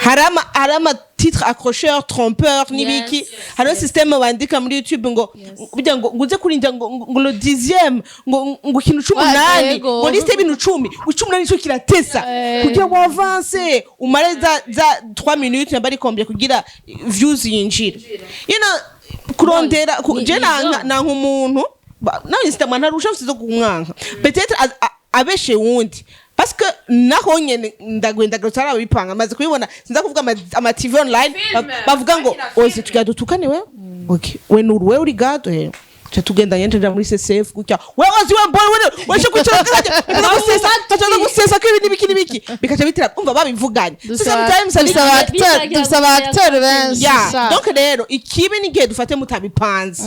hari ama titre accrocheur, trompeur n'ibiki. Hariho système bandika muri YouTube ngo burya ngo uze kurinda ngo le 10e ngo ikintu c'umunani, ngo liste y'ibintu 10, ngo ic'umunani nico kiratesa kugira ngo avance umare za 3 minutes namba ari combien kugira views yinjire. Kurondera je nizo. Nanka umuntu nawe sitamwa ntarusha mfite zo kumwanka, peut-être abeshe wundi, parce que naho nyene ndagwenda garutse arabipanga, maze kubibona. Sinza kuvuga ama TV online bavuga ngo ozi tugira dutukane, we okay, we nuru, we uri gado he, cha tugenda nyene tuja muri CCF gutya, we ozi, we mbona we we kwicara kaja gusesa, kaja gusesa ko ibi n'ibiki n'ibiki bikaca bitira, umva babivuganye. So sometimes dusaba acteur, dusaba acteur benshi. Ya. Sha. Donc rero ikibi ni igihe dufate mutabipanze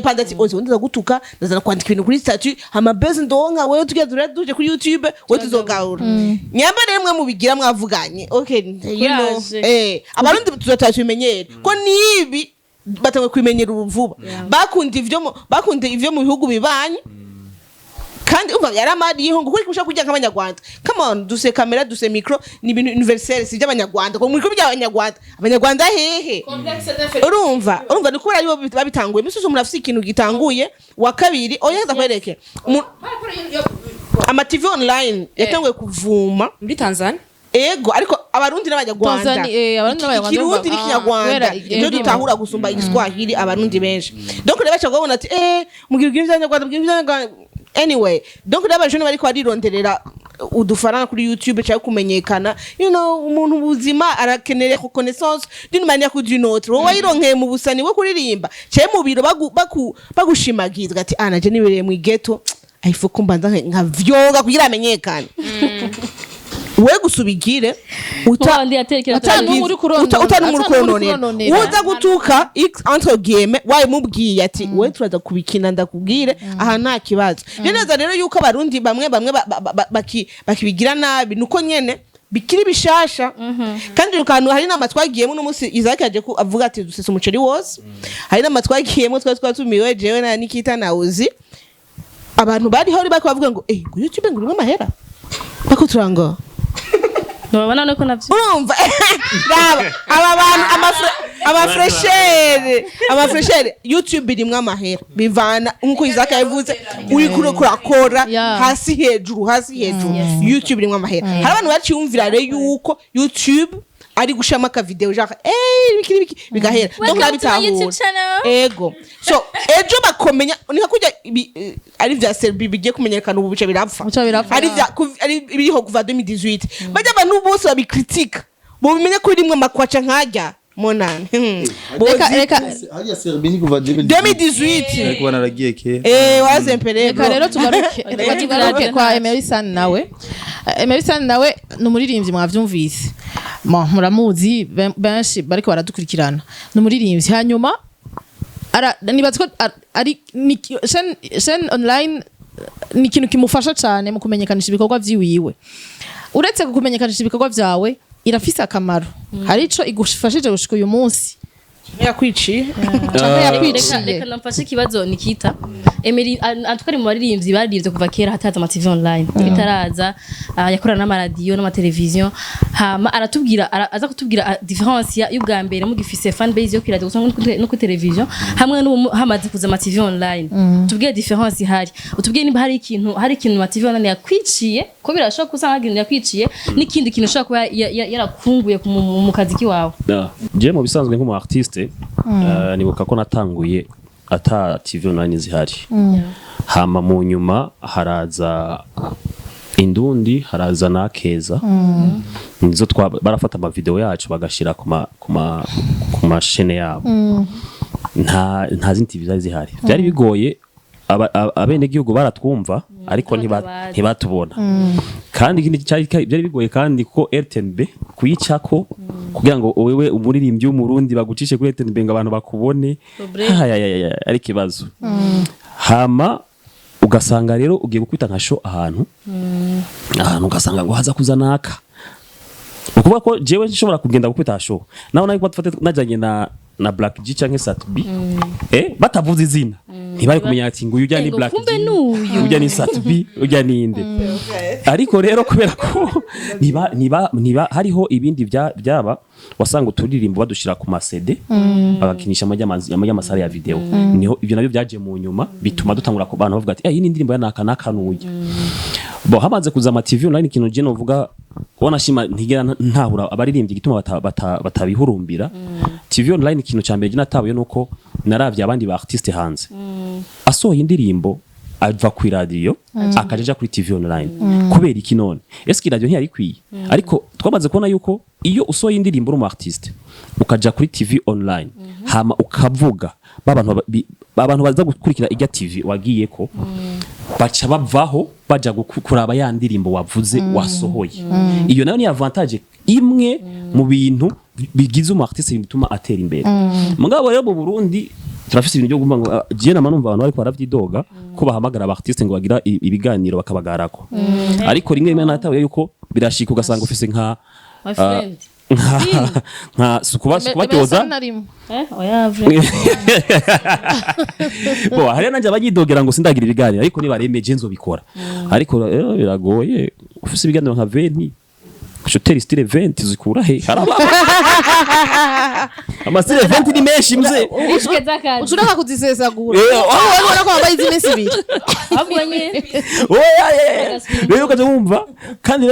ati ozi ndaza gutuka, ndazana kwandika ibintu kuri statut, hama base ndonka, wewe tugiye duje kuri YouTube, wewe tuzogahura nyamba. Rero mwe mubigira mwavuganye, okay, you know. Courage. Abarundi tuzotara tubimenyere ko nibi batangwe kubimenyera ubu vuba, bakunda ivyo mu bihugu bibanyi, kandi umva yaramariyeho ngo kuri kushaka kujya nk'abanyarwanda. Come on, duse kamera, duse micro, ni ibintu universel, si iby'abanyarwanda ngo muriko by'abanyarwanda, abanyarwanda hehe? Urumva ni kubera aribo babitanguye. Misusu umuntu afise ikintu gitanguye wa kabiri, oya, ndakwereke ama TV online yatanguye kuvuma Muri Tanzania. Ego, ariko abarundi n'abanyarwanda. Tanzania, abarundi n'abanyarwanda Ikirundi n'ikinyarwanda kubera ibyo indimi. Dutahura gusumba igiswahili abarundi benshi. Donc rero baca babona ati mugira iby'abanyarwanda, mugira iby'abanyarwanda. Anyway, donc rero abajene bariko barironderera udufaranga kuri YouTube cyangwa kumenyekana, umuntu ubuzima arakenera reconnaissance d'une manière ou d'une autre. Wowe wayironkeye mu busani wo kuririmba cyangwa mu biro bagushimagiza ati ah, naje nibereye mu ghetto, il faut ko mbanza nkavyonga kugira amenyekane. We gusubigire uta Wandi yaterekera. Ata n'umwe uri kuronona. uta n'umwe uri Ata n'umwe uri kurononera. kurononera. Uza gutuka x entre guillemets, wayimubwiye ati we turaza kubikina, ndakubwire aha nta kibazo. Rero neza rero yuko abarundi bamwe bamwe bakibigira nabi, nuko nyene bikiri bishasha. Kandi ukantu hari inama twagiyemo uno munsi, Isaac yaje avuga ati dusesa umuceri wose. Hari inama twagiyemo, twari twatumiwe jewe na Nikita na Uzi. Abantu bariho bari bavuga ngo ngo YouTube ngo urimo amahera, bako turanga. Babona nuko navyo. Urumva, raba aba bantu, amafreshere, YouTube irimwo amahera bivana nkuko Isaac yabivuze, uri kure kurakora hasi hejuru, hasi hejuru. YouTube irimwo amahera. Hari abantu baciyumvira rero yuko YouTube ari gushiramo akavideo genre ibiki n'ibiki bigahera, donc Welcome to my nabitahura. YouTube channel. Ego, so ejo bakomenya ni nka kurya ari vya Serbie bigiye kumenyekana ubu, bice birapfa. Bica birapfa. Ari vya ari biriho kuva 2018, bajya abantu bose babikritika, bobimenye ko rimwe makwaca nkajya monani. Reka reka. Hariya Serbie ni kuva 2018. 2018. Ariko naragiye kera. Wazempere. Reka rero tugaruke, reka tugaruke kwa Emery San nawe. Emery San nawe ni umuririmbyi, mwavyumvise. Mo muramuzi benshi bariko baradukurikirana, ni umuririmbyi. Hanyuma ara nibaza ko ari ni chaîne online ni ikintu kimufasha cyane mu kumenyekanisha ibikorwa vyiwiwe. Uretse kumenyekanisha ibikorwa vyawe, irafise akamaro, hari ico igufashije gushika uyu munsi Yakwiciye. Canke Reka yakwiciye? Reka namfashe ikibazo Nikita. Emery atwari mu baririmbyi baririmbye kuva kera hataza ama TV online bitaraza, yakorana n'amaradiyo n'amateleviziyo. Hama aratubwira aza kutubwira différence y'ubwa mbere mugifise fan base yo kuri radio gusa no kuri televiziyo, hamwe n'ubu hamaze kuza ama TV online. Tubwire différence ihari, utubwire niba hari ikintu ama TV online yakwiciye, ko birashoboka ko usanga hari ikintu yakwiciye n'ikindi kintu ushobora kuba yarakunguye mu kazi kiwawe. Na, je mu bisanzwe nk'umu artiste, nibuka ko natanguye ata TV online zihari. Hama mu nyuma haraza Indundi, haraza na Keza, nizo twa barafata ama video yacu bagashira ku ma chaîne yabo. Nta zindi TV zari zihari, byari bigoye. Abenegihugu baratwumva ariko Batabazi. ntibatubona. Kandi ikindi cyari byari bigoye kandi ko RTNB kuyicako kugira ngo wewe umuririmbyi w'umurundi bagucishe kuri RTNB ngo abantu bakubone. Problème. Ay, ari ikibazo. Hama ugasanga rero ugiye gukubita nka show ahantu ugasanga ngo haza kuza naka. Ukuvuga ko jewe nshobora kugenda gukubita show naho nawe dufate najanye na Black G canke Sat B, batavuze izina ntibari kumenya ati ngo uyu ujya ni Ngo Black kumbe G, n'uyu. ujya ni Sat B, ujya ni inde. Ariko rero kubera ko niba hariho ibindi byaba wasanga uturirimbo badushira ku ma CD, bagakinisha amajya amasare ya video, niho ibyo nabyo byaje mu nyuma bituma dutangura ku bantu bavuga ati iyi ni indirimbo ya naka naka nuya. Bo hamaze kuza ama TV online, ikintu je novuga wanashima ntigera ntahura abaririmbyi igituma batabihurumbira TV online, ikintu ca mbere je natabuye nuko Naravye abandi ba artiste hanze, asohoye indirimbo ava ku radio akaja aja kuri TV online. Kubera iki none? Eske radio ntiyari ikwiye? Ariko twamaze kubona yuko iyo usohoye indirimbo uri umu artiste, ukaja kuri TV online, hama ukavuga, ba bantu baza gukurikira irya TV wagiyeko baca bavaho baja kuraba ya ndirimbo wavuze wasohoye. Iyo nayo ni avantage imwe mu bintu bigize umu artiste, bituma atera imbere. Mugabo rero mu Burundi turafise ibintu byo kumva ngo je nama numva abantu bariko baravyidoga ko bahamagara aba artiste ngo bagira ibiganiro bakabagarako. Ariko rimwe rimwe natawe yuko birashika ugasanga ufise nka My friend. nka sukuba sukubatyoza. Eh, oya vrai. Bo hariya nanje abanyidogera ngo sindagira ibiganiro, ariko nibaremeje nzobikora. Ariko biragoye, ufise ibiganiro nka 20, utera style 20 zikura he? Haraba ama style 20 ni menshi mze. Ishwe z'akazi. Ushobora kuzisesagura. Oh, ubona ko wambaye iz'iminsi ibiri. Ahubwo nyine. Oya, rero ukaja wumva kandi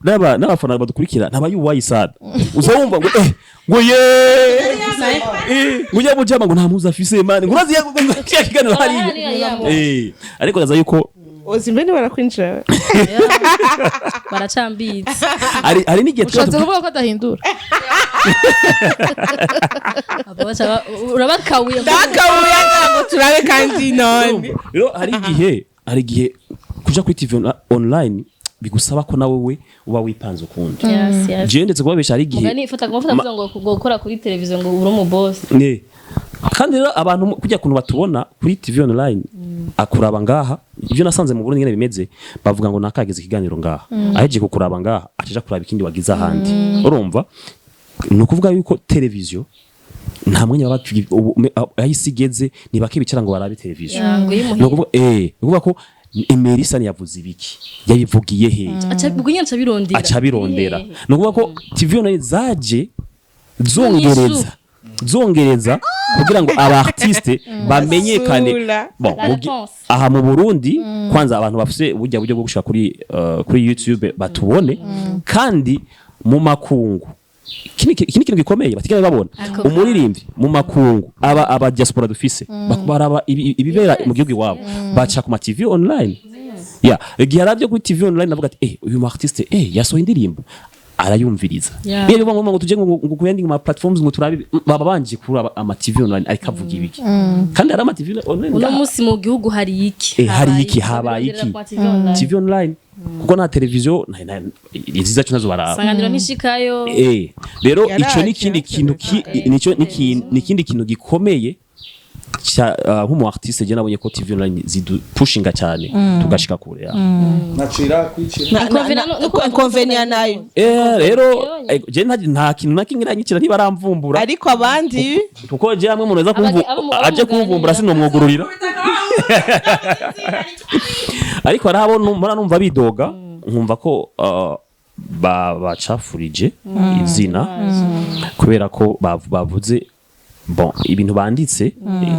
n'abafana badukurikira ntabayuwayi sana, uza wumva ngo ngo ye ngo ujya mujama ngo nta mpuzu afise man, ngo urazi ya kiganiro hariya. Hariya. Ariko naza yuko Ozimbe barakwinjira. Baracambitse. Hari n'igihe tuba Ushatse kuvuga ko adahindura? Abo urabakawiye. Ndakabuye ngo turabe kandi none. Rero hari igihe kuja kuri TV online bigusaba ko nawe we uba wipanze ukundi. Yes. Jewe ndetse kubabesha, hari igihe Mugani fata kumufata kuvuga ngo gukora kuri televiziyo ngo uri umu boss. Ne. Kandi rero abantu kujya kuntu batubona kuri TV online, akuraba ngaha. Ibyo nasanze mu Burundi ngene bimeze, bavuga ngo nakageze ikiganiro ngaha, aheje kukuraba ngaha acaja kuraba ikindi wagize ahandi. Urumva, ni ukuvuga yuko televiziyo nta mwanya baba aho isi igeze, ni bake bicara ngo barabe televiziyo. Ya, ngo yimuhira. Ni ukuvuga ko Emerisa yavuze ibiki, yabivugiye he? Aca ubwo nyine aca birondera. Aca birondera. Ni ukuvuga ko TV online zaje zongereza kugira ngo aba artiste bamenyekane. Basura. Bon, La réponse. aha mu Burundi kwanza abantu bafise burya buryo bwo gushika kuri YouTube batubone, kandi mu makungu iki ni ikintu gikomeye batigera babona. Ako Umuririmbyi mu makungu, aba diaspora dufise, baraba ibibera mu gihugu iwabo, baca ku ma TV online. Ya igihe aravye kuri TV online avuga ati uyu mu artiste yasohoye indirimbo, arayumviriza. Yeah. Iyo bivuga ngo tuje ngo kuyandi ma platforms ngo turabe, baba banje kuraba ama TV online ariko avuga ibiki, kandi hari ama TV online Uno ngaha. munsi mu gihugu hari iki? Hari iki, habaye iki? Birondera kwa TV online. TV online, kuko nta televiziyo izi zacu nazo baraba. Sanganiro ntishikayo. Rero Yaraje, ico ni ikindi kintu nico ni ikindi kintu gikomeye nk'umu artiste je nabonye ko TV online zidupushinga cyane tugashika kure ya. Nacira kwicira. Inconvénient nayo. Rero je nta kintu na kimwe iranyicira, ntibaramvumbura. Ariko abandi Kuko je hamwe umuntu aza kumvu Abo aje muganira. kumvumbura sinomwugururira, ariko hari abo mpora numva bidoga, nkumva ko bacafurije izina kubera ko bavuze bon ibintu banditse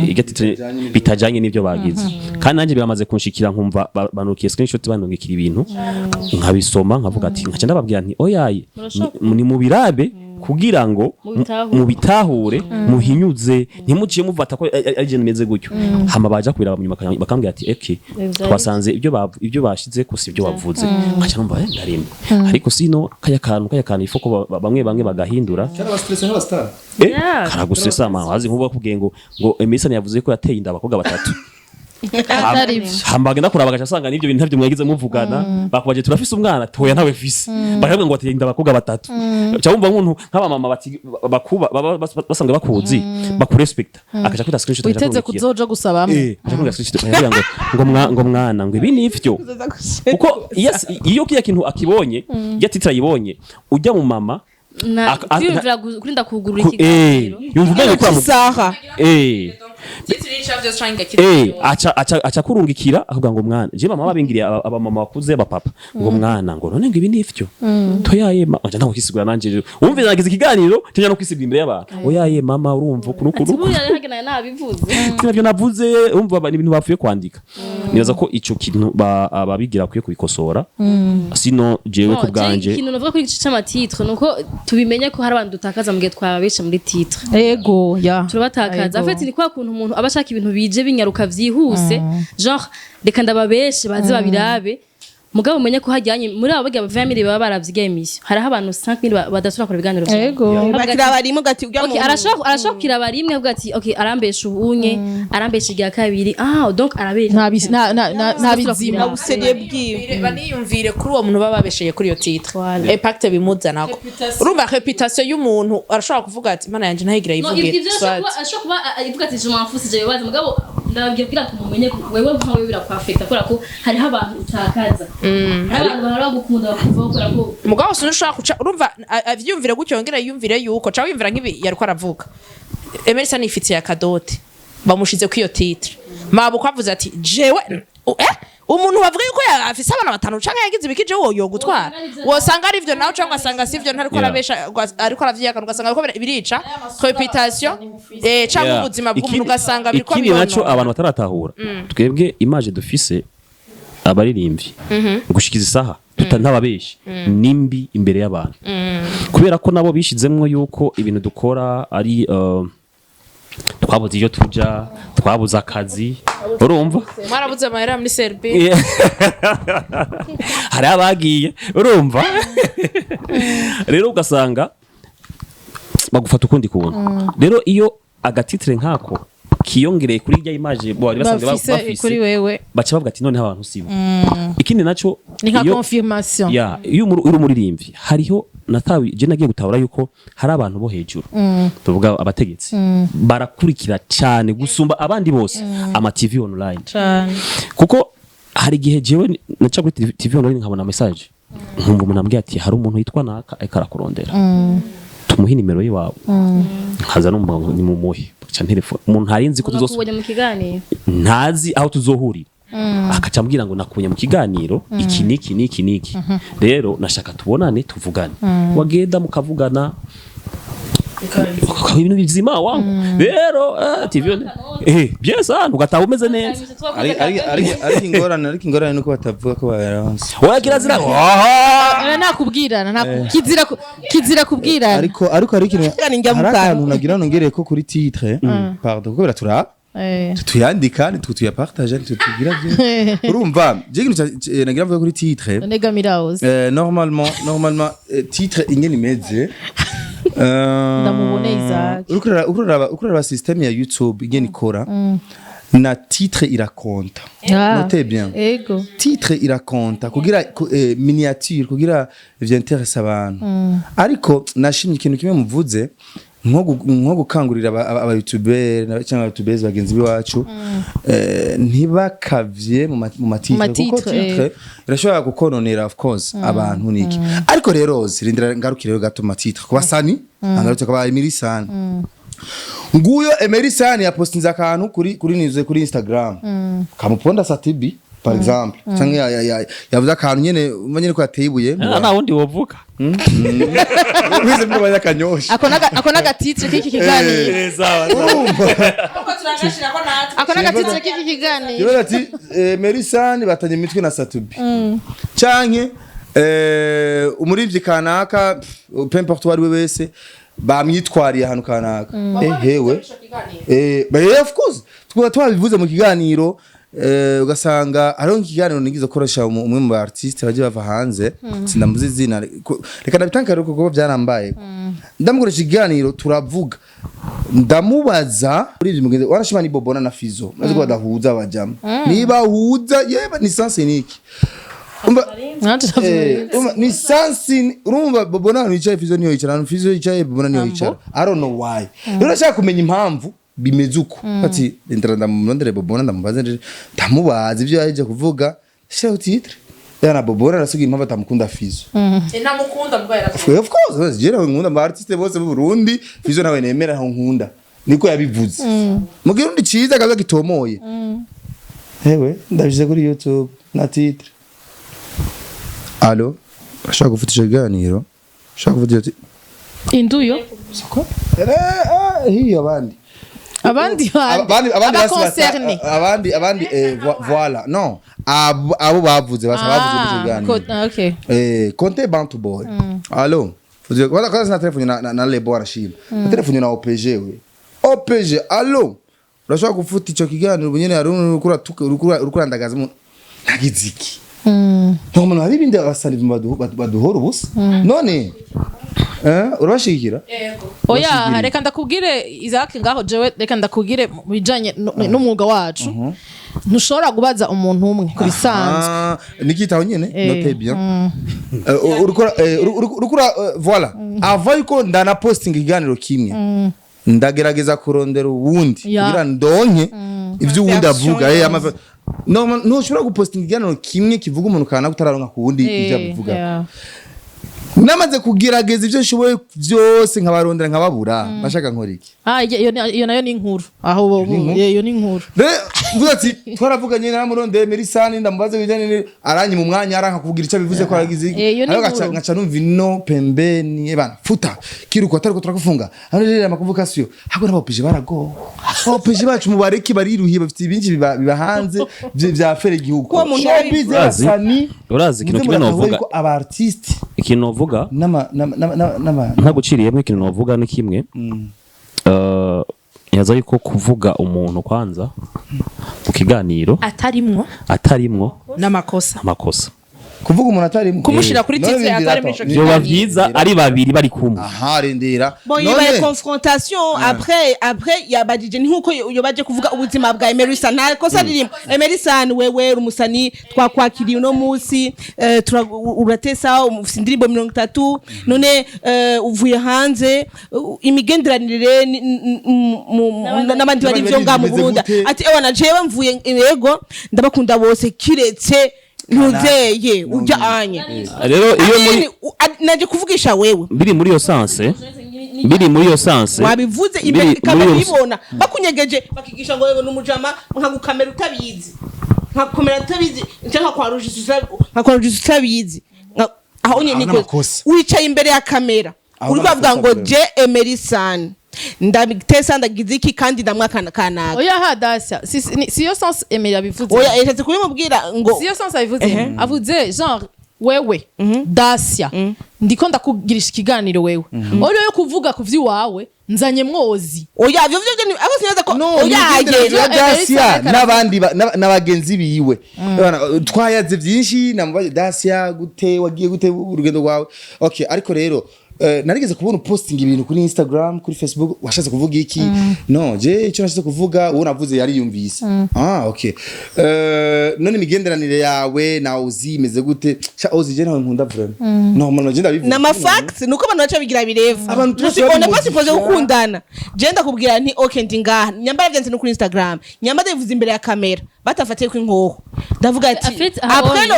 igatitire bitajanye n'ibyo bagize. Kandi nanjye biramaze kunshikira, nkumva banukiye screenshot, banungikira ibintu, nkabisoma nkavuga ati, nkaca ndababwira nti oyaye, ni mubirabe kugira ngo Mubitahure. Mubitahure, muhinyuze, ntimuciye muvata ko ari je meze gutyo. Hama baja kubiraba mu nyuma bakambwira ati okay, twasanze ibyo bashize ko si ibyo wavuze. Nkaca numva ndaremba, ariko sino kaya kantu ifoko bamwe bamwe bagahindura. Cyaraba stress nk'aba star. Yeah. Karagusesa mama, wazi nkuba bakubwiye ngo Emerson yavuze ko yateye inda abakobwa batatu. Atari byo. Hamba bagenda kuraba bagaca asanga n'ibyo bintu ntabyo mwagize muvugana. Bakubaje turafise umwana, toya ntawe fise, bakavuga ngo wateye inda abakobwa batatu. Ca wumva nk'umuntu nk'abamama bati bakuba baba basanzwe bakuzi, bakurespecta, akaca kwita screenshot akaca Witeze akurungikira. kuzoja gusabamwe. Akaca kurungika screenshot akavuga ngo mwana ngo ibi nivyo, kuko iyo kiya kintu akibonye, iyo titre ayibonye, ujya mu mama Na kwiyumvira kurinda kugurura ikiganiro, yumva umengo kura Isaha. Aca kurungikira akavuga ngo mwana, je mama babingiriye, aba mama bakuze, abapapa, ngo mwana, ngo none ngo ibi nivyo toyaye ma aca ntango kwisigura. Nanje wumve nagize ikiganiro tenya no kwisigura imbere y'abantu: oyaye mama, urumva uku nuku Ati nuku. Buriya rero hagena nabivuze. Sinavyo navuze. Umva, ni ibintu bapfuye kwandika. Nibaza ko ico kintu ababigira bakwiye kubikosora, sino jewe ku bwanje. Ikintu navuga kuri iki c'ama titre nuko tubimenye ko hari abantu dutakaza mu gihe twababesha muri titre. Ego ya. Turabatakaza. Ego. En fait, ni kwa kuntu umuntu aba ashaka ibintu bije binyaruka vyihuse, genre reka ndababeshe baze babirabe. Mugabo umenye ko hajyanye muri abo bagira 20 000 baba baravyiga émission, hariho abantu 5000 badashobora kora ibiganiro vyabo. Ego. Bakira barimo gati ujya Okay, arashobora kukiraba rimwe avuga ati okay, arambesha ubunye, arambesha irya kabiri, ah donc arabesha. Nta bizima. Buseriye bwiwe. Baniyumvire kuri uwo muntu baba babesheye kuri iyo titre. Voilà. Impact bimuzanako, urumva réputation y'umuntu, arashobora kuvuga ati mana yanje ntayigira No, yivuge. ivyo ashobora kuba ivuga ati je m'en fous, je bibaza. Mugabo ndababwira kugira ngo mumenye ko wewe nkawe birakwafekta, kubera ko hariho abantu utakaza, hari abantu bahora bagukunda bakuvaho kubera ko Mugabo sinushobora kuca urumva avyiyumvire gutyo, yongera yiyumvire yuko ca wiyumvira nk'ibi yariko aravuga. Emerson ifitiye akadote, bamushize kuri iyo titre, mabuko avuze ati jewe umuntu bavuga yuko afise abana batanu canke yagize ibiki, jewe yo gutwara, wosanga ari ivyo nawe canke ugasanga si ivyo, ntariko arabesha, ariko aravyihakana, ugasanga ariko birica réputation canke ubuzima bw'umuntu, ugasanga biriko Ikindi naco biyonona. abantu bataratahura, twebwe image dufise abaririmbyi gushikiza isaha tuta ntababeshi nimbi imbere y'abantu, kubera ko nabo bishizemwo yuko ibintu dukora ari twabuze iyo tuja, twabuze akazi, urumva. Mwarabuze amahera muri Serbia. Hari abagiye, urumva rero ugasanga bagufata ukundi kuntu. Rero iyo aga titre nk'ako kiyongereye kuri rya image bari basanzwe bafise bafise, kuri wewe, baca bavuga ati noneho abantu sibo. Ikindi naco, ni nka confirmation. Ya, iyo uri umuririmbyi, hariho natawi je nagiye gutahura yuko hari abantu bo hejuru, tuvuga abategetsi, barakurikira cyane gusumba abandi bose ama TV online. Cane. Kuko hari igihe jewe naca kuri TV online nkabona message, nkumva umuntu ambwiye ati hari umuntu yitwa naka ariko arakurondera, tumuhe nimero yiwawe. Nkaza numva ngo nimumuhe, baca telefone umuntu ntari nzi ko tuzosu Nakubonye mu kiganiro. Ntazi aho tuzohurira, akaca ambwira ngo nakubonye mu kiganiro iki niki niki niki, rero nashaka tubonane tuvugane. Wagenda mukavugana, ukaba ibintu bizima wangu. Rero TV bien sana, ugataha umeze neza. Ariko ingorane nuko batavuga ko bayaronse. Oya, kirazira. Oya, nakubwirana kizira kubwirana. Ariko hari ikintu, Kandi njya hari mu kantu. akantu nagira nongereye ko kuri titre, pardon, kuko biraturaba, tuyandika nitwe tuyapartage, nitwe tugira byinshi, urumva. Je ikintu nagira mvuga kuri titre, None Gamirawuzi. Normalement titre ingene imeze, Ndamubone Isaac. uriko uraraba système ya YouTube ingene ikora, na titre irakonta. Notez bien. Ego. Titre irakonta kugira miniature, kugira vyinteresse abantu. Ariko nashimye ikintu kimwe muvuze, nko gukangurira aba youtubeur cyangwa aba youtubeurs bagenzi biwacu, ntibakavye mu ma titre, kuko Ma titre, titre irashobora kukononera, of course, abantu niki. Ariko rero zirindira, ngarukire rero gato mu ma titre kuba sani angarutse kuba Emery Sani. Nguyo Emery Sani yapostinze akantu kuri nize kuri Instagram kamuponda Satibi par exemple, canke yavuze akantu nyene, umva nyene ko yateye ibuye. Nta wundi wovuga. Wize muri abanyakanyosha. Ako naga titre k'iki kiganiro. Ako naga titre k'iki kiganiro. Yora ati Emery Sani batanye imitwe na Satubi, canke umurivyi kanaka, peu importe uwo ari we wese, bamwitwariye ahantu kanaka. Hewe, but yeah, of course tukaba twabivuze mu kiganiro, ugasanga hariho nk'ikiganiro nigize gukoresha umwe mu ba artiste bagiye bava hanze, sindamuzi izina, reka ndabitange ariko kuko byarambaye. Ndamukoresha ikiganiro, turavuga, ndamubaza kuri ibyo mugenzi warashima ni Bobona na Fizo maze ko badahuza, bajama niba huza yeba ni sens niki. Umva, Nanje urumva, ni sansi, urumva Bobona ahantu yicaye Fizo niyo yicara, ahantu Fizo yicaye Bobona niyo yicara. I don't know why. Rero ndashaka kumenya impamvu bimeze uko. Ati ndra ndamurondere Bobona, ndamubaze, ndamubaza ibyo yaje kuvuga, shiraho titre yana Bobona arasiga impamvu atamukunda Fizo. Ntamukunda mbwa yaravuze. Of course, jewe nkunda aba artiste bose b'u Burundi, Fizo nawe nemera aho nkunda. Niko yabivuze mu Kirundi ciza kaza gitomoye. Hewe, ndabishyize kuri YouTube na titre. Allo, ashaka gufata ico kiganiro, ashaka kuvuga ati Induyo. Hiyo abandi. Abandi bandi. Abandi basi Aba concernés. Abandi voilà, non, abo bavuze basa bavuze mu kiganiro. Okay. Conte Bantu Boy. Allo. Kwanza kwanza sina telefone na lebo arashima. Na telefone na OPG we. OPG, allo. Urashobora gufuta ico kiganiro ubu nyene, hari urukura urukura ndagaza mu nagiziki. Ntabwo umuntu hari ibindi abasani baduhora ubusa. None urabashigikira? Oya. Urashigikira. Reka ndakubwire, Isaac, ngaho jewe reka ndakubwire mu bijanye n'umwuga wacu, ntushobora kubaza umuntu umwe ku bisanzwe. Ah, nikitaho nyene. Note bien. Urukora urukura voilà. Avant yuko ndana posting ikiganiro kimwe, ndagerageza kurondera uwundi kugira ndonke ivyo uwundi Version. avuga. No, ntushobora gupostinga ikiganiro kimwe kivuga umuntu kanaka utararonka ku wundi ivyo abivuga. Namaze kugerageza ivyo nshoboye byose, nkabarondera nkababura, bashaka nkora iki? Ah, iyo nayo ni inkuru aho iyo ni inkuru. Rero mvuze ati twaravuganye, naramurondeye Merisani, ndamubaza ibijyanye aranyima umwanya, aranka kugira icyo bivuze ko aragize iki. Iyo ni Ariko inkuru. Ngaca numva ino pembeni, bana futa kiruko atariko turakufunga hano rero ama convocation hako n'abapeje barago abapeje bacu mubareki bariruhiye, bafite ibinshi biba hanze vya fere igihugu. Kuba umuntu Showbiz y'abasani. Urazi ikintu Muze kimwe muratahura novuga. yuko aba artiste Ikintu novuga n'ama ntaguciriyemo, ikintu novuga ni kimwe. Yaza yuko kuvuga umuntu kwanza mu kiganiro atarimwo atarimwo n'amakosa. Amakosa. Kuvuga umuntu atarimo. Kumushira kuri None titre rindira atari muri ico vyoba vyiza ari babiri bari kumwe. Aha, rindira. Bon, il y a confrontation après yabajije ni nkuko yobaje kuvuga ubuzima bwa Emerson, nta kosa ririmo. Emerson, wewe uri umusani twakwakiriye uno munsi, uratesa, ufite indirimbo 30, none uvuye hanze, imigenderanire n'abandi bari ivyo ngaha mu Bimeze Burundi? gute? Ati ewa na jewe mvuye, yego ndabakunda bose kiretse ntuzeye ujya anye. Rero iyo muri Naje kuvugisha wewe. Biri muri iyo sens, biri muri iyo sens. Wabivuze imbere ikaba bibona bakunyegeje, bakigisha ngo wewe n'umujama, nkagukamera utabizi, nkagukamera utabizi, cyangwa nkakwarujisa utabizi. Aho nyine Aho niko n'amakosa. wicaye imbere ya kamera, Aho uri kuvuga n'amakosa ngo vraiment. je Emerson ndabitesa, ndagize iki, kandi ndamwakana kanaka. Oya ha Dacia, si yo sens Emery abivuze. Oya, yashatse kubimubwira ngo Si yo sens abivuze, avuze genre wewe Dacia, ndiko ndakugirisha ikiganiro wewe ori yo kuvuga ku vy'iwawe, nzanye mwozi. Oya, vyo aho sinaza ko No, oya imigenderanire ya Emerson Dacia ariko n'abandi n'abagenzi biwe. Bana, twayaze byinshi, namubaje Dacia gute wagiye, gute urugendo rwawe. Okay, ariko rero narigeze kubona posting ibintu kuri Instagram, kuri Facebook, washatse kuvuga iki? No, je icyo nashatse kuvuga uwo navuze yariyumvise. Ah, okay. None imigenderanire yawe na Ozi imeze gute? Sha Ozi je nawe nkunda vraiment. No, man, je ndabivuga. Nama facts nuko abantu baca bigira bireva. Abantu twese On n'est pas babimuzisha. supposé gukundana. Je ndakubwira nti okay, ndi ngaha nyambara vyanze no kuri Instagram, nyambara bivuze imbere ya kamera batafatiye ko inkoho, ndavuga ati Afite après ahabonye.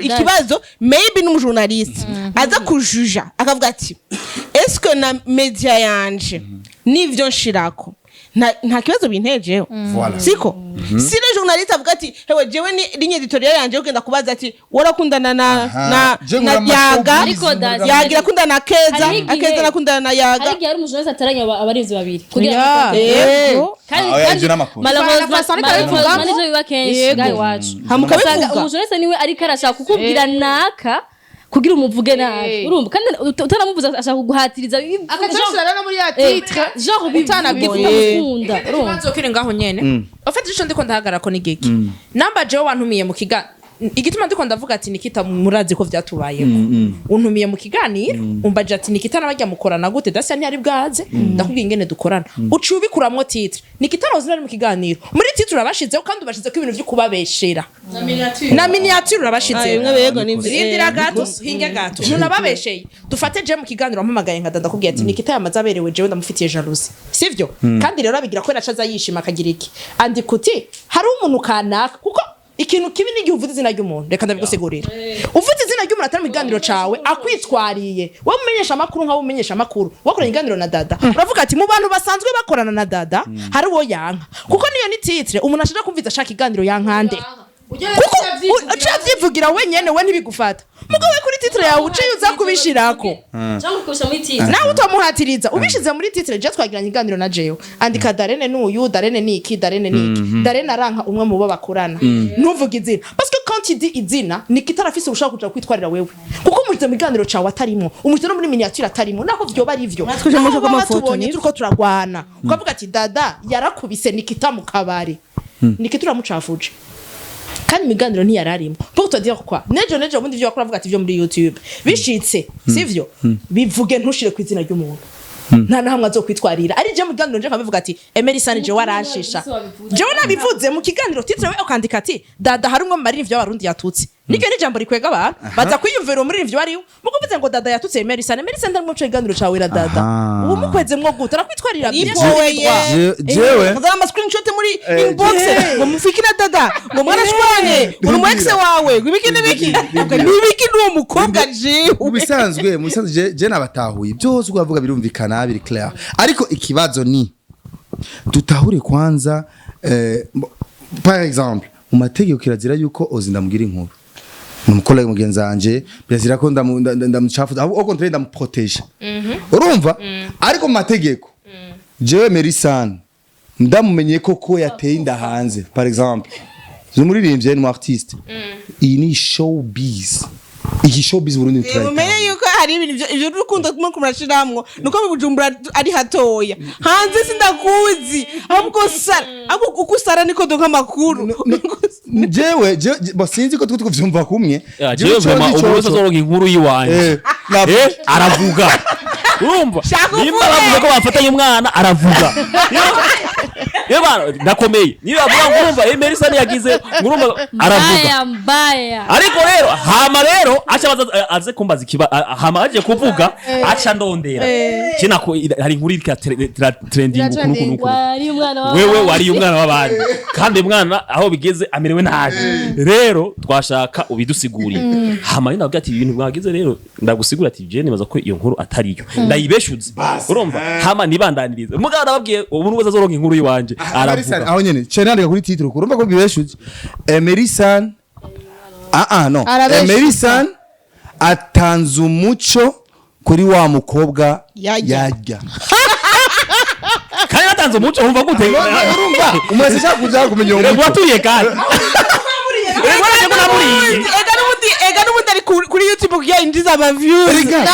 ikibazo maybe n'umujournaliste aza kujuja akavuga ati est-ce que na media yanje nivyo nshirako nta kibazo bintejeho? Voilà. Siko si le journaliste avuga ati hewe jewe ni ligne éditoriale yanje yo genda kubaza ati warakundana na Aha. na Je na nkora Yaga, Ariko Yaga irakundana na Keza, Hari igihe- Akeza arakundana na Yaga. Hari igihe hari umujournaliste ataranya abarinzi babiri kugira Yeah. Yego. kandi Ah, oya, kandi ivyo n'amakuru. malheureusement Faso ariko abivugamo. malheureusement nivyo biba kenshi Yego. ngaho iwacu. Hama Usanga ukabivuga. umujournaliste niwe ariko arashaka kukubwira naka kugira umuvuge nabi. Urumva kandi utanamuvuze ashaka kuguhatiriza. Akacashira rero muri ya titre. Genre bivuge Utanabivuze. utamukunda, urumva. Ikibazo kiri ngaho nyene. En fait, ico ndiko ndahagarara ko ni giki namba jewe wantumiye mu kiga, igituma ndiko ndavuga ati Nikita murazi ko vyatubayeko, untumiye mu kiganiro, umbaje ati Nikita nabajya mukorana gute, Dacia ntiyari bwaze, ndakubwiye ingene dukorana, uciye ubikuramwo titre Nikita rozi nari mu kiganiro, muri titre urabashizeho kandi ubashizeho ibintu vyo kubabeshera na miniature urabashizeho. Bimwe bego ni Rindira gato, hinge gato, ntunababesheye. Dufate je mu kiganiro wampamagaye nka ndakubwiye ati Nikita yamaze aberewe, jewe ndamufitiye jalousie, sivyo? Kandi rero abigira ko aca aza yishima akagira iki, andika uti hari umuntu kanaka kuko Ikintu kibi ni igihe uvuze izina ry'umuntu. Reka ndabigusigurira. Uvuze izina ry'umuntu atari mu kiganiro cawe, akwitwariye, wowe umenyesha amakuru, nkawe umenyesha amakuru wakoranye ikiganiro na Dada, uravuga ati mu bantu basanzwe bakorana na Dada hari uwo yanka, kuko niyo ni titre umuntu ashaka kumviza, ashaka ikiganiro yankande, kuko uciye avyivugira wenyene, we ntibigufata. Mugabo we kuri titre yawe uciye uza kubishirako Cyangwa ukabishyira muri titre. Nawe utamuhatiriza, ubishize muri titre, je twagiranye ikiganiro na jewe, andika Darene n'uyu, Darene niki, Darene niki, Darene aranka umwe mu bo bakorana, ntuvuge izina, parce que quand tu dis izina, Nikita arafise ubushaka kuja kwitwarira wewe, kuko umushyize mu kiganiro cawe atarimo, umushyize no muri miniature atarimo, naho vyoba ari vyo. Natwe uje Naho mushaka baba amafoto, batubonye nibyo? turiko turagwana, ukavuga ati Dada yarakubise Nikita mu kabari, Nikita uramucafuje kandi imiganiro ntiyararimo. Pour te dire quoi, nejo nejo bundi ivyo bakora, avuga ati ivyo muri YouTube bishitse sivyo, bivuge, ntushire ku izina ry'umuntu, nta na hamwe azokwitwarira. Ari je mu kiganiro nje nkabivuga ati Emerson je waranshisha, jewe nabivuze mu kiganiro, titre we ukandika ati Dada hari umwe mu baririmbyi b'Abarundi yatutse, niryo ni ijambo rikwega abantu baza kwiyumvira umuririmbyi wariwe. Mukuvuze ngo Dada yatutse Emerson, Emerson ndari mu kiganiro cawe na Dada, ubu mukweze mwo gute arakwitwarira byinshi. Nipoye. Jewe Muzana ama screenshot muri inbox ngo mufiki na Dada ngo mwarashwanye, ngo ni ex wawe, ngo ibiki n'ibiki, n'ibiki n'uwo mukobwa jewe. Mu bisanzwe je nabatahuye byose uko bavuga, birumvikana, biri clair, ariko ikibazo ni dutahure kwanza, par exemple mu mategeko kirazira yuko ozi ndamugira inkuru, ni umukolega mugenzi wanje, birazira ko ndamucafuza, ahubwo au contraire ndamuproteje, urumva? Ariko mu mategeko jewe Merisan ndamumenye ko yateye inda hanze, par exemple umuririmbyi, ni artiste, iyi ni showbiz, iyi showbiz Burundi Umenye turayitanga. Yuko hari ibintu ivyo rukundo kumwe kumurashiramwo nuko mu Bujumbura ari hatoya, hanze sindakuzi, ahubwo sara, ahubwo uko usara niko donka amakuru. Jewe bo sinzi ko twe tuvyumva kumwe. Ya, Jewe jewe ico vraiment nzi umuntu wese azoronka inkuru yiwanje aravuga, urumva? Shaka Nimba uvuge. bavuze ko bafatanye umwana, aravuga. Iyo bana ndakomeye, niyo bavuga ngo urumva Emerson yagize ngo urumva, aravuga. Mbaya mbaya. Ariko rero hama rero aca abaza, aze kumbaza ikiba hama aje kuvuga, aca ndondera kina ko hari inkuru iriko trending uku nuku nuku. Wari umwana wa Wewe wariye umwana w'abandi, kandi umwana aho bigeze amerewe nabi, rero twashaka ubidusigurire. Hama rero nabwo ati ibintu mwagize rero ndagusigura, ati je nibaza ko iyo nkuru atariyo, ndayibeshuze, urumva? Hama nibandanirize mugabo nababwiye umuntu wese azoronka inkuru yiwanje Emerson aravuga. Aho nyene ce nandika kuri titre, urumva ko bibeshuje Emerson, ah ah no. Arabeshuza. Emerson atanze umuco kuri wa mukobwa Yarya. yarya. Kandi natanze umuco, wumva gute? Urumva umuntu ashaka kuja kumenya uwo Rego muco. waturiye, kandi rego naje ko namuriye. Ega n'ubundi ari kuri YouTube kugira yinjize ama views. Erega,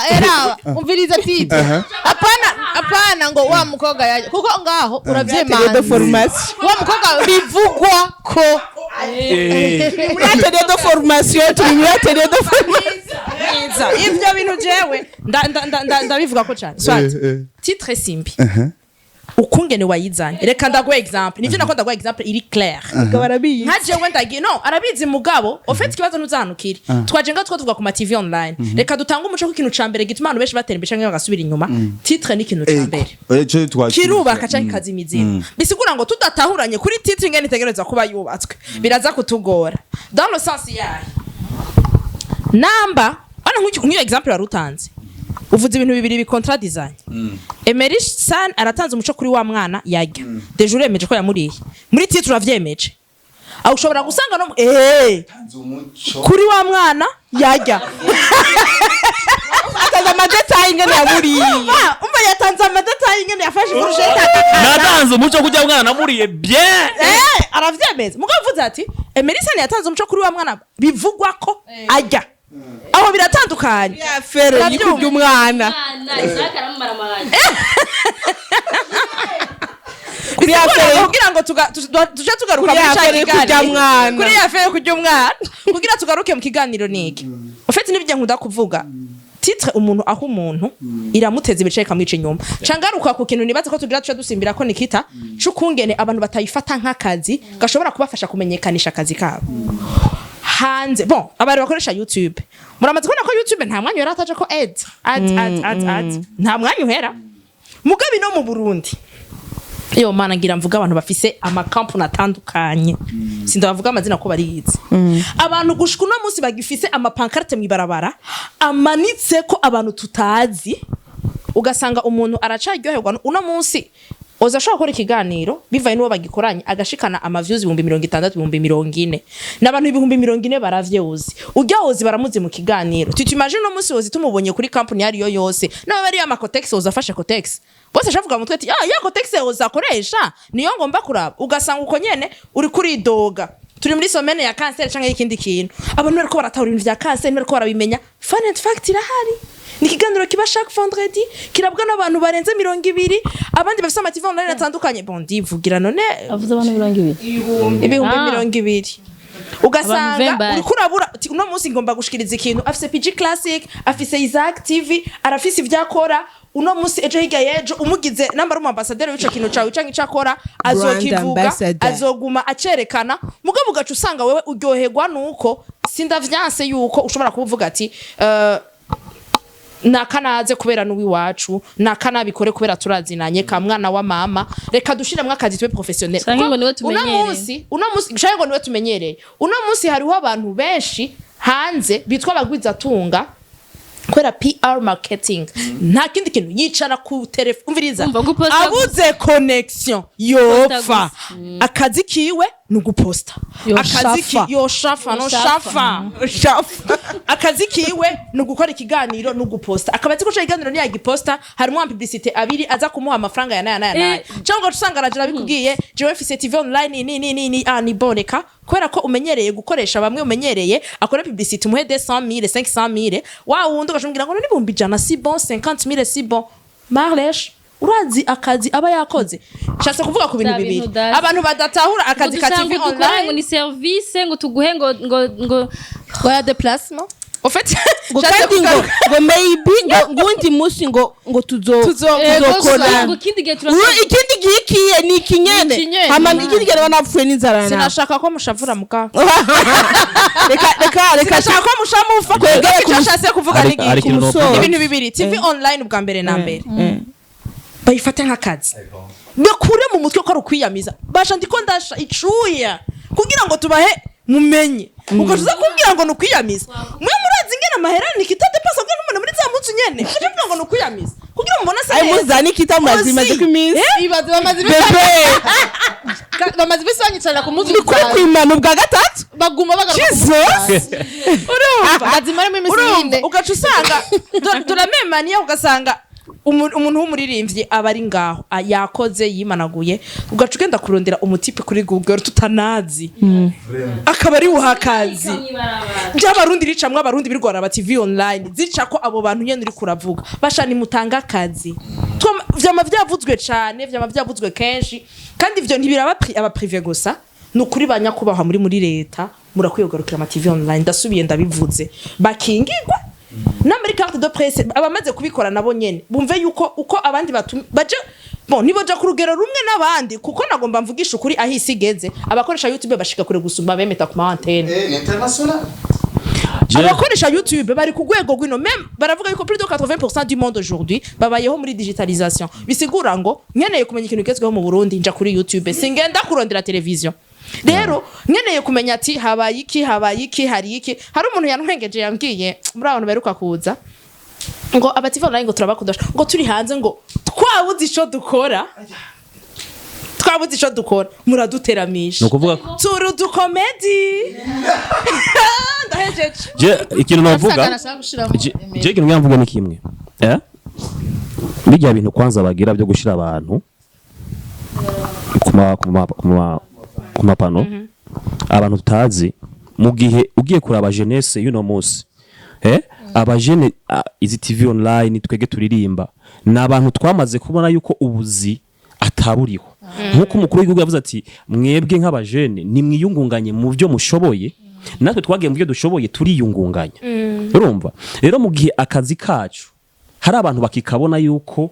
Era umviriza titre, hapana hapana, ngo wa mukobwa yaje, kuko ngaho Atelier de uravyemanga formation. Wa mukobwa bivugwa ko Muri atelier de formation, turi muri atelier de formation. Neza ivyo bintu jewe ndabivuga ko cyane soit titre simbi ukungene wayizanye. Reka ndaguha exemple, nivyo nako ndaguha exemple iri clair. Barabizi. Nka jewe ndagiye, no arabizi, mugabo ufite ikibazo ntuzanukire. Twaje nga two tuvuga ku ma TV online, reka dutange umuco ko ikintu ca mbere gituma abantu benshi batera imbere canke bagasubira inyuma, titre ni ikintu ca mbere kirubaka canke kikazima izina. Bisigura ngo tudatahuranye kuri titre ingene itegerezwa kuba yubatswe, biraza kutugora dans le sens yayo. Namba hano nk'iyo exemple wari utanze, uvuze ibintu bibiri bikontradizanye. Emery San aratanze umuco kuri wa mwana yarya, déjà uremeje ko yamuriye, muri titre uravyemeje. Aho ushobora gusanga no kuri wa mwana yarya. Atanze ama détails ingene yamuriye. Umva, yatanze ama détails ingene yafashe ifurusheti. Natanze umuco kujya mwana namuriye bien. Aravyemeza, mugabo uvuze ati Emerson yatanze umuco kuri wa mwana bivugwa ko ajya, aho biratandukanye. Ya fere yikurya umwana. Mwana Isaac aramumaramaraje. Kuri ya Bisigura fere ngo kugira ngo tuje tugaruka Kuri muri ya ca fere kiganiro. kurya mwana. Kuri ya fere kurya umwana, kugira tugaruke mu kiganiro niki ufite n'ibyo nkunda kuvuga, titre umuntu aho umuntu iramuteza ibice ikamwica inyuma. Cangaruka ku kintu nibaza ko tugira tuce dusimbira ko Nikita c'ukungene abantu batayifata nk'akazi gashobora kubafasha kumenyekanisha akazi kabo hanze. Bon, abantu bakoresha YouTube muramaze kubona ko YouTube nta mwanya uhera ataje ko ad ad ad ad ad, nta mwanya uhera. Mugabi no mu Burundi Iyo mana, ngira mvuga abantu bafise amakampuni atandukanye, sindabavuga amazina ko bariyizi. Abantu gushika uno munsi bagifise ama pancarte mw'ibarabara amanitse ko abantu tutazi, ugasanga umuntu aracaryoherwa. Uno munsi oza ashobora gukora ikiganiro bivaye n'uwo bagikoranye, agashikana ama views 60,000, 40,000, n'abantu 40,000 baravye. Uzi ujya wozi baramuzi mu kiganiro. Tutimagine uno munsi wozi tumubonye kuri company yariyo yose, n'aba bari ama Kotex, woza afashe Kotex, bose ashavuga mu mutwe ati: "Ah, ya Kotex woza akoresha niyo ngomba kuraba." Ugasanga uko nyene uri kuridoga. Turi muri semaine ya kanseri canke y'ikindi kintu, abantu bariko baratahura ibintu vya kanseri, bariko barabimenya. Fun and Fact irahari, ni ikiganiro kiba chaque vendredi, kirabwa n'abantu barenze 20, abandi bafise ama TV online atandukanye. Bon, ndivugira none. Avuze abantu 20. Ibihumbi Ah. 20. Abantu Ugasanga vembaye. uriko urabura uti: "Uno munsi ngomba gushikiriza ikintu." Afise PG Classic, afise Isaac TV, arafise ivyo akora uno munsi, ejo hirya y'ejo umugize namba ari umu ambassadeur w'ico kintu cawe canke ico akora, azokivuga, ambassador. Azoguma acerekana. Mugabo ugaca usanga wewe uryoherwa nuko sindavyanse yuko ushobora kuvuga ati: "Nakanaze kubera n'uwiwacu, nakanabikore kubera turazinanye, ka mwana wa mama, reka dushiremwo akazi, tube professionnel." Canke ngo niwe Kuko uno tumenyereye. munsi, uno munsi canke ngo niwe tumenyereye, uno munsi hariho abantu benshi hanze bitwa abagwizatunga kubera PR marketing, nta kindi kintu, yicara ku telefone, umviriza, Umva, guposta. Abuze connexion yopfa. Gusa. Akazi kiwe ni uguposta. Akazi ki Yoshafa. yoshafa no Yoshafa. shafa. Akazi kiwe ni ugukora ikiganiro no guposta, akaba azi ko ico kiganiro niyagiposta harimo publicité abiri aza kumuha amafaranga ya naya naya naya, cyangwa ugaca usanga araje arabikubwiye: "Jewe mfise TV online ni ni ni ni." Ah, ni boneka kubera ko umenyereye gukoresha bamwe, umenyereye akora publicité, umuhe 200,000, 500,000, wa wundi ugashobora ngo n'ibihumbi 100 si bon, 50,000 si bon. Marlesh, urazi akazi aba yakoze. Nshatse kuvuga ku bintu Bya bintu bibiri udazi. Abantu badatahura akazi ka ngo TV dukore ngo online. Ni service ngo tuguhe ngo Oya, déplacement. Au fait, Ngo nshatse kandi ngo kugaruka- ngo maybe ngo ngundi munsi ngo tuzokora. Ngo ikindi gihe Uru turasubira. Ikindi gihe ikiye ni ikinyene. Ni ikinyene. Hama ikindi gihe naba napfuye n'inzara nawe. Sinashaka ko mushavura muga. Reka, reka, reka. Sinashaka ko mushamufa. Twegere Icyo nshatse kuvuga ni Hari iki? ikintu Ku musozo. novuga. Ibintu bibiri: TV online, ubwa mbere na mbere bayifate nk'akazi, bakure mu mutwe ko ari ukwiyamiza. Basha, ndiko ndasha icuya kugira ngo tubahe mumenye. Ugaca uza kumbwira ngo ni ukwiyamiza. Mwe murazi ingene amahera nikita depasa kugira n'umuntu muri za munsi nyene ugaca uvuga ngo ni ukwiyamiza kugira ngo mubone asa Ayo neza. muzani kita murazimaze ko iminsi. Ibaze, bamaze iminsi Bebe. Bamaze iminsi banyicarira ku munsi. Ni kuri kwimana ubwa gatatu. Baguma bagaruka ku Jesus. Urumva? Bazimaramo iminsi Urumva, yinde. ugaca usanga turamemaniye, ugasanga umuntu w'umuririmbyi aba ari ngaho, yakoze yimanaguye, ugaca ugenda kurondera umu type kuri Google tutanazi, akaba ari wuhakazi by'abarundi ricamwo abarundi birwara aba TV online zica ko abo bantu nyene uri kuravuga. Basha, nimutanga akazi. Vyama vyavuzwe cane, vyama vyavuzwe kenshi, kandi ivyo ntibiraba aba privé gusa. Ni ukuri, ba nyakubahwa muri leta, murakwiye kugarukira ama TV online. Ndasubiye ndabivuze, bakingirwa na muri carte de presse. Abamaze kubikora nabo nyene bumve yuko uko abandi batumi baje, bon, niboja ku rugero rumwe n'abandi, kuko nagomba mvugisha ukuri, aho isi igeze abakoresha YouTube bashika kure gusumba bemeta ku ma antenne. Ni international. Abakoresha YouTube bari ku rwego rw'ino, même baravuga yuko plus de 80% du monde aujourd'hui babayeho muri digitalisation. Bisigura ngo nkeneye kumenya ikintu kigezweho mu Burundi, nja kuri YouTube, singenda kurondera television. Rero nkeneye kumenya ati habaye iki, habaye iki, hari iki. Hari umuntu yantwengeje, yambwiye muri abantu baheruka kuza ngo aba TV online ngo turabakunda, ngo turi hanze, ngo twabuze ico dukora, twabuze ico dukora, muraduteramisha. Ni ukuvuga ko Turi udukomedi. Ndahejeje. Je ikintu navuga, Nashaka gushiramo je ikintu ngira mvuga ni kimwe, bijya bintu kwanza bagira byo gushira abantu ku mapano, abantu tutazi. Mu gihe ugiye kuraba jeunesse y'uno munsi, abajene, izi TV online twege turirimba, ni abantu twamaze kubona yuko ubuzi ataburiho, nk'uko umukuru w'igihugu yavuze ati: "Mwebwe nk'abajene nimwiyungunganye mu byo mushoboye." Natwe twagiye mu byo dushoboye turiyungunganya. Urumva rero, mu gihe akazi kacu hari abantu bakikabona yuko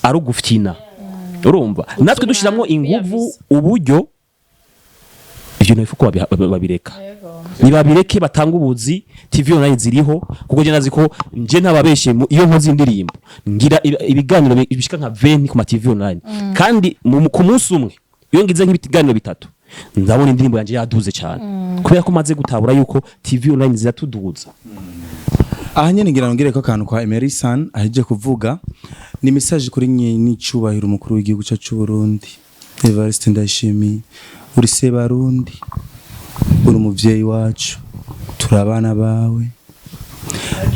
ari ugufyina, urumva natwe dushyiramo inguvu, uburyo. Ivyo bintu ko babireka, nibabireke batanga ubuzi. TV online ziriho, kuko je nazi ko nje ntababeshe, iyo nkoze indirimbo ngira ibiganiro bishika nka 20 ku ma TV online, kandi ku munsi umwe iyo ngize nk'ibiganiro bitatu, ndabona indirimbo yanje yaduze cyane, kubera ko maze gutabura yuko TV online ziratuduza. Aha nyene ngira nongere ko akantu kwa Emery San aheje kuvuga ni message kuri nye n'icubahiro umukuru w'igihugu cyacu cy'u Burundi, Evariste Ndayishimiye. Uri se Barundi, uri umuvyeyi wacu, turi abana bawe.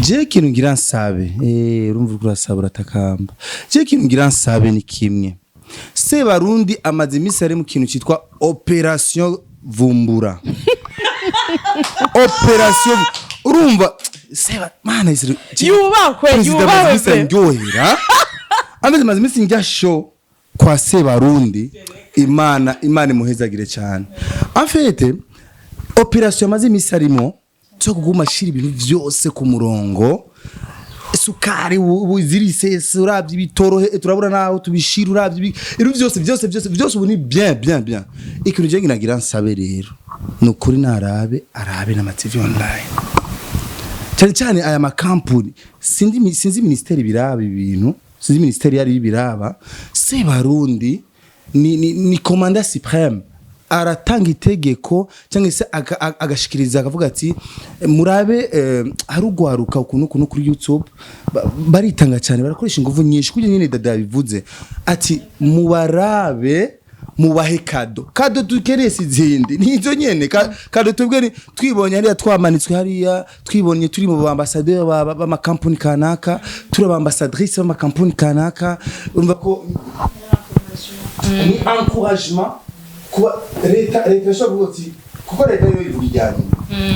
Je ikintu ngira nsabe, urumva uriko urasaba, uratakamba. Je ikintu ngira nsabe ni kimwe: se Barundi amaze iminsi ari mu kintu cyitwa Opération Vumbura, Opération, urumva seba mana isiri. Yubahwe. Perezida amaze Yubahwe. iminsi andyohera, amaze iminsi njya show kwa Sebarundi. Imana imuhezagire cyane. En fait, opération amaze iminsi arimo cyo kuguma ashira ibintu vyose ku murongo, isukari ubu zirisese, uravye ibitoro turabura naho tubishira, uravye ibintu vyose vyose vyose vyose ubu ni bien bien bien. Ikintu je nginagira nsabe rero ni ukuri, narabe arabe n'ama TV online, cyane cyane aya makampuni. Sinzi ministeri biraba ibintu, sinzi ministeri yari biraba. Sebarundi ni commandant suprême, aratanga itegeko cyangwa se agashikiriza akavuga ati: "Murabe, hari ugwaruka ukuntu ukuntu kuri YouTube baritanga cyane, barakoresha ingufu nyinshi." Kugira nyine dada yabivuze ati: "Mubarabe, mubahe cadeau." Cadeau dukeneye si izindi, nizo nyene. Cadeau twebwe ni twibonye hariya twamanitswe hariya, twibonye turi mu bambasaderi b'amakampuni kanaka, turi abambassadrice b'amakampuni kanaka. Urumva ko ni encouragement kuba leta ishobora kuvuga ati, kuko leta yo ivuga ijyanye,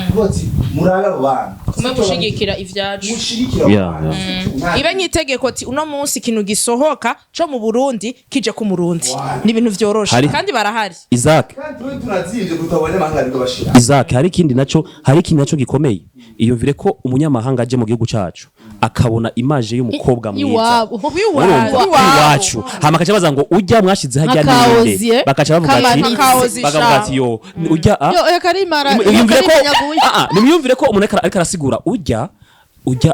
kuvuga ati: "Murabe abo bantu." Kumwe gushigikira ivyacu. Mushigikira abo bantu. Ibe nk'itegeko ati uno munsi ikintu gisohoka co mu Burundi kije ku Murundi, ni ibintu vyoroshe. Kandi barahari. Isaac. Kandi twe tunazimvye kuruta abanyamahanga ariko bashira. Isaac, hari ikindi naco gikomeye. Iyumvire ko umunyamahanga aje mu gihugu cacu akabona image y'umukobwa mwiza Iwabo. urumva, iwacu, hama akaca baza ngo: "Ujya mwashize hajya Nk'akaozie, ninde?" Bakaca bavuga ati kamanitse. Akaozi. Bakavuga ati: "Yo ujya a." Yo, karimara. Iyumvire ko Karimanyaguye. nimwiyumvire ko umuntu ariko arasigura ujya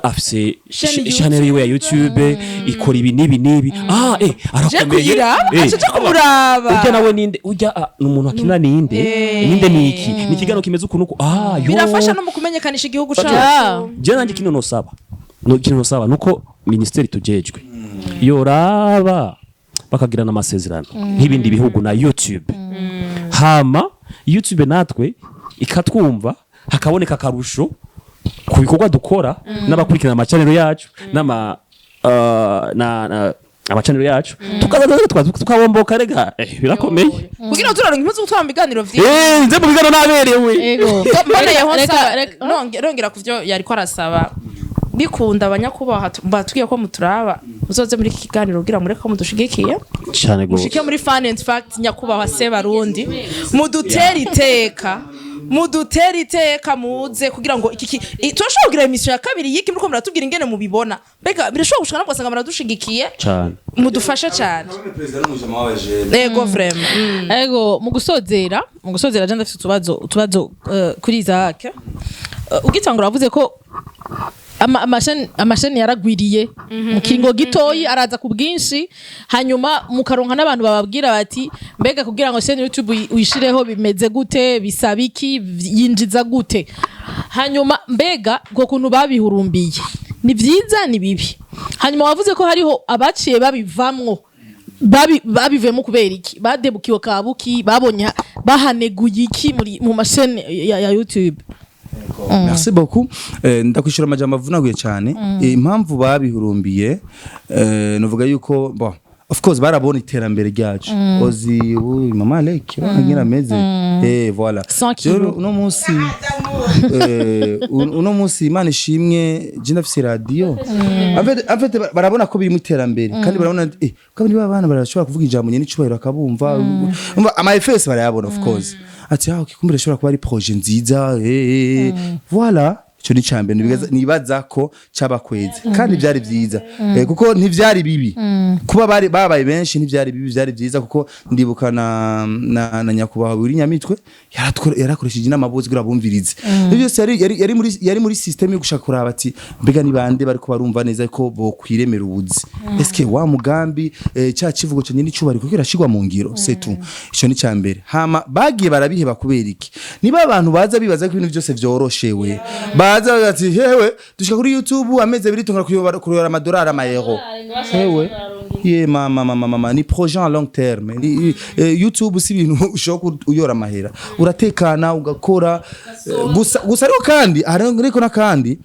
afise Chaîne. Channel yiwe ya YouTube ikora ibi n'ibi n'ibi, Je arakomeye. kuyiraba, aca aja kumuraba. Ujya nawe ninde? Ujya ni umuntu akina, ninde? Ninde? Niki ni ikiganiro kimeze ukuntu uku, yo. Birafasha no mu kumenyekanisha igihugu cacu. Je nanje kino nosaba no kino nosaba nuko ministeri tujejwe yoraba bakagirana amasezerano nk'ibindi bihugu na YouTube, hama YouTube natwe ikatwumva, hakaboneka akarusho ku bikorwa dukora n'abakurikirana amachanelo yacu n'ama na amachanelo yacu, tukaza tukabomboka. Rega birakomeye. Kugira ngo turaronka impuzu gutwara mu biganiro vyiza. Nze mu biganiro naberewe. Ego. Mboneyeho Reka- reka- nongera ku byo yariko arasaba, bikunda abanyakubahwa batubwiye ko muturaba, muzoze muri iki kiganiro kugira mureke ko mudushigikiye. Cyane gose. Mushike muri Fun and Fact, nyakubahwa Sebarundi, mudutere iteka, mudutere iteka, muze kugira ngo iki turashobora kugira émission ya kabiri y'iki muriko muratubwira ingene mubibona. Mbega birashobora gushika nabwo ugasanga muradushigikiye. Cyane. Mudufashe cyane. Perezida n'umujama w'abajene. Ego, vraiment. Ego, mu gusozera je ndafite utubazo kuri Isaac. Ugitangura wavuze ko amasheni yaragwiriye mu kiringo gitoyi, araza ku bwinshi, hanyuma mukaronka n'abantu bababwira bati: "Mbega kugira ngo chaîne YouTube uyishireho bimeze gute? Bisaba iki? Yinjiza gute?" Hanyuma mbega ubwo kuntu babihurumbiye ni byiza, ni bibi? Hanyuma wavuze ko hariho abaciye babivamwo. Babivuyemo kubera iki? Badebukiwe kabuki? Babonye bahaneguye iki muri mu masheni ya YouTube? Merci beaucoup. Ndakwishura amajambo avunaguye cyane. Impamvu babihurumbiye, nuvuga yuko bon, of course barabona iterambere ryacu. Ozi uyu mama leke ngira ameze, voilà. 100 kilos. Rero uno munsi Imana ishimwe, je ndafise radio. En fait barabona ko biri mu iterambere, kandi barabona kandi ba bana barashobora kuvuga ijambo nyene icubahiro akabumva. Umva, ama effets barayabona, of course, ati: "Ah, okay, kumbure ishobora kuba ari projet nziza." Voilà. Ico ni cambere nibaza ko cabakweze, kandi byari vyiza, kuko ntivyari bibi kuba bari babaye benshi. Ntivyari bibi, vyari vyiza, kuko ndibuka na nyakubahwa Willy Nyamitwe yarakoresheje inama bose kugira bumvirize. Ivyo byose yari muri system yo gushaka kuraba ati: mbega ni bande bariko barumva neza ko bokwiremera ubuzi? Eske wa mugambi, cya kivugo cyo nyine cyubari kuko irashigwa mu ngiro? C'est tout. Ico ni cambere. Hama bagiye barabiheba kubera iki? Niba abantu baza bibaza ko ibintu byose vyoroshewe, baza bati: hewe, dushika kuri YouTube amezi 2 tungara kuyobora amadolari, amayero. Hewe ye, mama, mama, mama, ni projet en long terme. Ni, YouTube si ibintu ushobora uyora amahera, uratekana ugakora, gusa gusa. Ariko kandi ariko nakandi,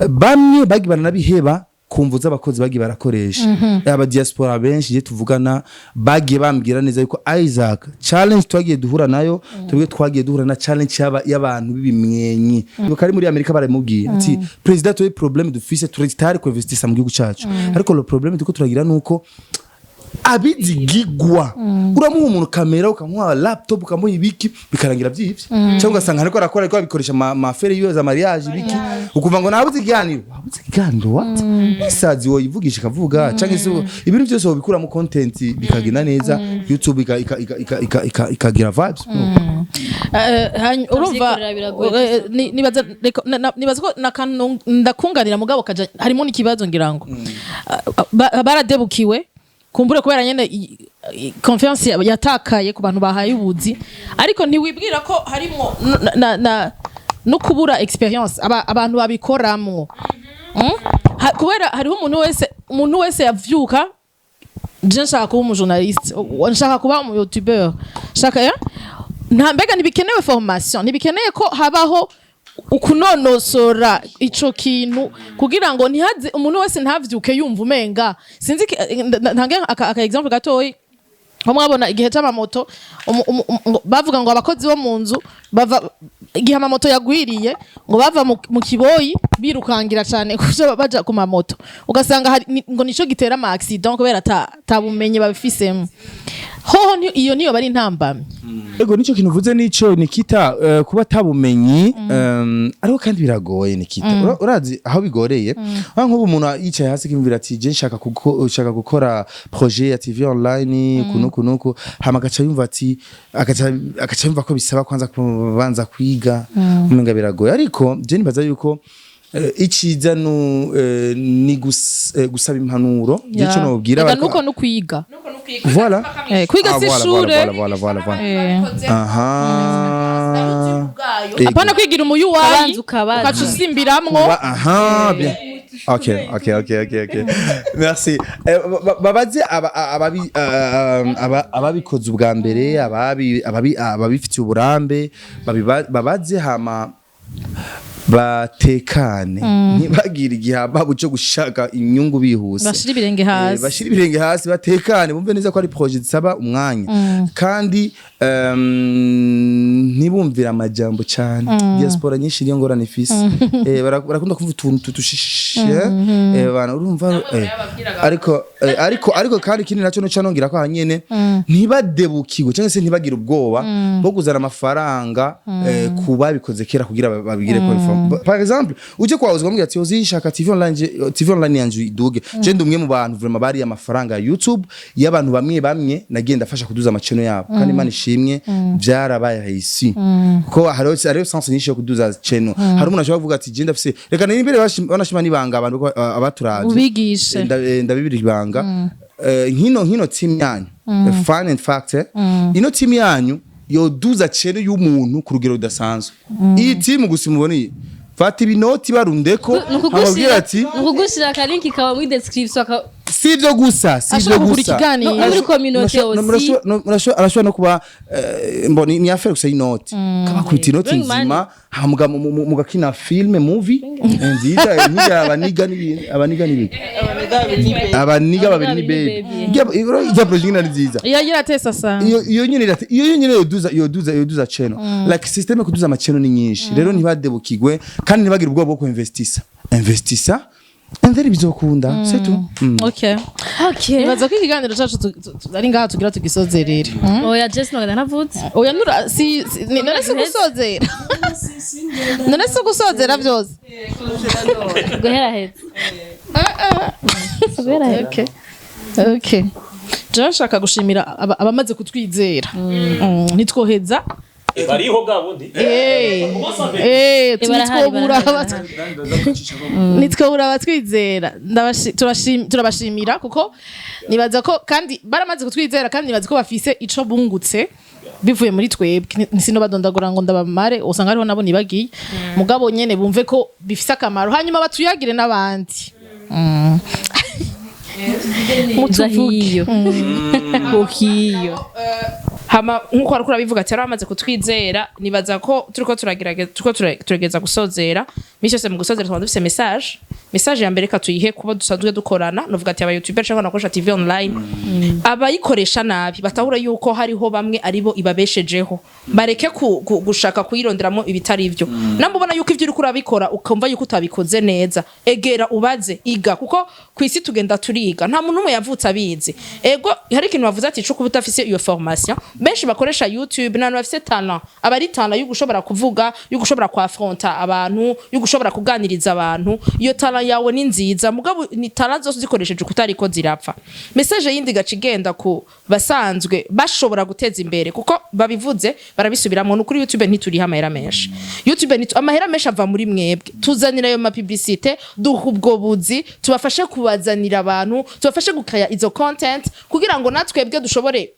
bamwe bagiye baranabiheba kumvu z'abakozi bagiye barakoresha aba diaspora benshi. Je tuvugana bagiye bambwira neza yuko, Isaac, challenge twagiye duhura nayo, twebwe twagiye duhura na challenge y'abantu b'ibimwenyi. Kari muri Amerika baramubwiye ati: "President, tuwe problème dufise, turitari ku investisa mu gihugu cacu, ariko le problème tuko turagira nuko abizigigwa uramuha umuntu kamera, ukamuha laptop, ukamuha ibiki, bikarangira byivye, cyangwa ugasanga ariko arakora, ariko abikoresha ma affaires yiwe za mariage, ibiki, ukuva ngo nabuze ikiganiro, wabuze ikiganiro, what? Isazi woyivugisha ikavuga, cyangwa se ibintu byose wobikuramo content bikagenda neza, YouTube ikagira vibes. Urumva Kuvyikorera biragoye. Nibaza nibaza ko nakantu ndakunganira, mugabo kaja harimo n'ikibazo, ngira ngo baradebukiwe kumbure kubera nyene confiance yatakaye ku bantu bahaye ubuzi, ariko ntiwibwira ko harimo no kubura experience abantu babikoramwo. Kubera hariho umuntu wese yavyuka: je nshaka kuba umujournaliste, nshaka kuba umu youtubeur, nshaka nta mbega ntibikenewe formation, ntibikeneye ko habaho ukunonosora ico kintu kugira ngo ntihaze umuntu wese ntavyuke yumva umenga sinzi ntange aka example gatoyi. Nko mwabona igihe c'amamoto, bavuga ngo abakozi bo mu nzu bava igihe amamoto yagwiriye, ngo bava mu kiboyi birukangira cane kuja baja ku mamoto, ugasanga ngo nico gitera ama accident kubera ta bumenyi babifisemo. Hoho iyo niyo bari intambamyi. Ego, nico kintu uvuze nico, Nikita, kuba tabumenyi, ariko kandi biragoye, Nikita. Urazi aho bigoreye? Aho nk'ubu umuntu yicaye hasi akiyumvira ati: je nshaka gukora projet ya TV online kunuku nuku, hama agaca yumva ati agaca yumva ko bisaba kwanza kubanza kwiga, umenga biragoye. Ariko je nibaza yuko iciza ni gusaba impanuro. Je ico nobwira Ega nuko no kwiga. Voilà. Kwiga Ah, si voilà, ishure. voilà, voilà, voilà, voilà. Aha. Ego. Apana kwigira umuyuwayi Ukabanza ukabaza. ukaca usimbiramwo. Aha, bien. Ok. Merci. Babaze ababikoze ubwa mbere, ababifitiye uburambe, babaze, hama batekane, ntibagire igihaba cyo gushaka inyungu bihuse. Bashire ibirenge hasi. Bashire ibirenge hasi, batekane, bumve neza ko ari projet zisaba umwanya, kandi ntibumvire amajambo cyane. Diaspora nyinshi niyo ngorane ifise. Barakunda kumva utuntu tutushishe, bana, urumva, ariko kandi ikindi nacyo noca nongera ko hanyene ntibadebukirwe cyangwa se ntibagire ubwoba bwo kuzana amafaranga ku babikoze kera kugira babigire ko reform. Par exemple, uje kwa Ozi ukamubwira ati: "Ozi, shaka TV online, TV online yanje iduge." Je ndi umwe mu bantu vraiment bari amafaranga ya YouTube y'abantu bamwe bamwe, nagiye ndafasha kuduza amacheno yabo, kandi Imana ishimwe, byarabaye réussi, kuko hariho sens nyinshi yo kuduza channel. Hari umuntu ashobora kuvuga ati: "Je ndafise, reka nari imbere banashima nibanga abantu ko, abaturavye." Ubigishe. Ndabibira ibanga. Nkino team yanyu, Fun and Fact, ino team yanyu yoduza channel y'umuntu ku rugero rudasanzwe. Iyi team gusa mubona iyi, fata ibinoti barundeko, ababwira ati ni ukugushira akalinki kaba muri description si ibyo gusa, si ibyo Ashobora kugura gusa. ikiganiro. No muri communauté aussi. Arashobora no kuba, mbona ni affaire gusa y'inoti, kabakubita inoti Bring money. nzima, hama mugakina film, movie nziza, nk'irya abaniga abaniga n'ibiki, abaniga babiri ni baby. Irya project nyine ari nziza. Iyo iratesa sana. Iyo nyine iyo nyine yoduza channel, like system yo kuduza ama channel ni nyinshi. Rero ntibadebukigwe kandi ntibagire ubwoba bwo kuinvestisa, investisa and then bizokunda, c'est tout. Okay. Okay. Nibaza ko ikiganiro cacu ari ngaha tugira tugisozerere. Oya, Jess, nogenda ntavutse. Oya, nura si none si gusozera. None si ugusozera byose? Guhera heza, guhera heza. Okay, jewe nshaka gushimira abamaze kutwizera. Ntitwoheza. Bariho bwa bundi. Barahari, ntitwobura barahari. Nitwobura abatwizera. Turabashimira kuko nibaza ko kandi baramaze kutwizera, kandi nibaza ko bafise ico bungutse bivuye muri twebwe. Sinobadondagura ngo ndabamare, usanga hariho nabo nibagiye, mugabo nyene bumve ko bifise akamaro, hanyuma batuyagire n'abandi. Mutuvuge. Hiyo Ukiyo. Hama nkuko wariko urabivuga ati bamaze kutwizera, nibaza ko turiko turagerageza, turiko tugerageza gusozera. Misi yose mu gusozera twaba dufise message. Message ya mbere reka tuyihe kuba dusanzwe dukorana, novuga ati aba youtuber cyangwa nakoresha TV online, abayikoresha nabi batahura yuko hariho bamwe aribo ibabeshejeho, bareke gushaka kuyironderamo ibitari ivyo. Namba ubona yuko ivyo uriko urabikora ukumva yuko utabikoze neza, egera ubaze, iga, kuko ku isi tugenda turiga, nta muntu umwe yavutse abizi. Ego, hari ikintu bavuze ati co kuba udafise iyo formation. Benshi bakoresha YouTube n'abantu bafise talent, aba ari talent yo gushobora kuvuga, yo gushobora kwafronta abantu, yo gushobora kuganiriza abantu. Iyo talent yawe ni nziza, mugabo ni talent zose uzikoresheje kutariko zirapfa. Message yindi gaca igenda ku basanzwe bashobora guteza imbere, kuko babivuze barabisubiramwo, ni kuri YouTube ntituriha amahera menshi. YouTube amahera menshi ava muri mwebwe, tuzanira ayo ma publicité, duha ubwo buzi, tubafashe kubazanira abantu, tubafashe gukaya izo content kugira ngo natwebwe dushobore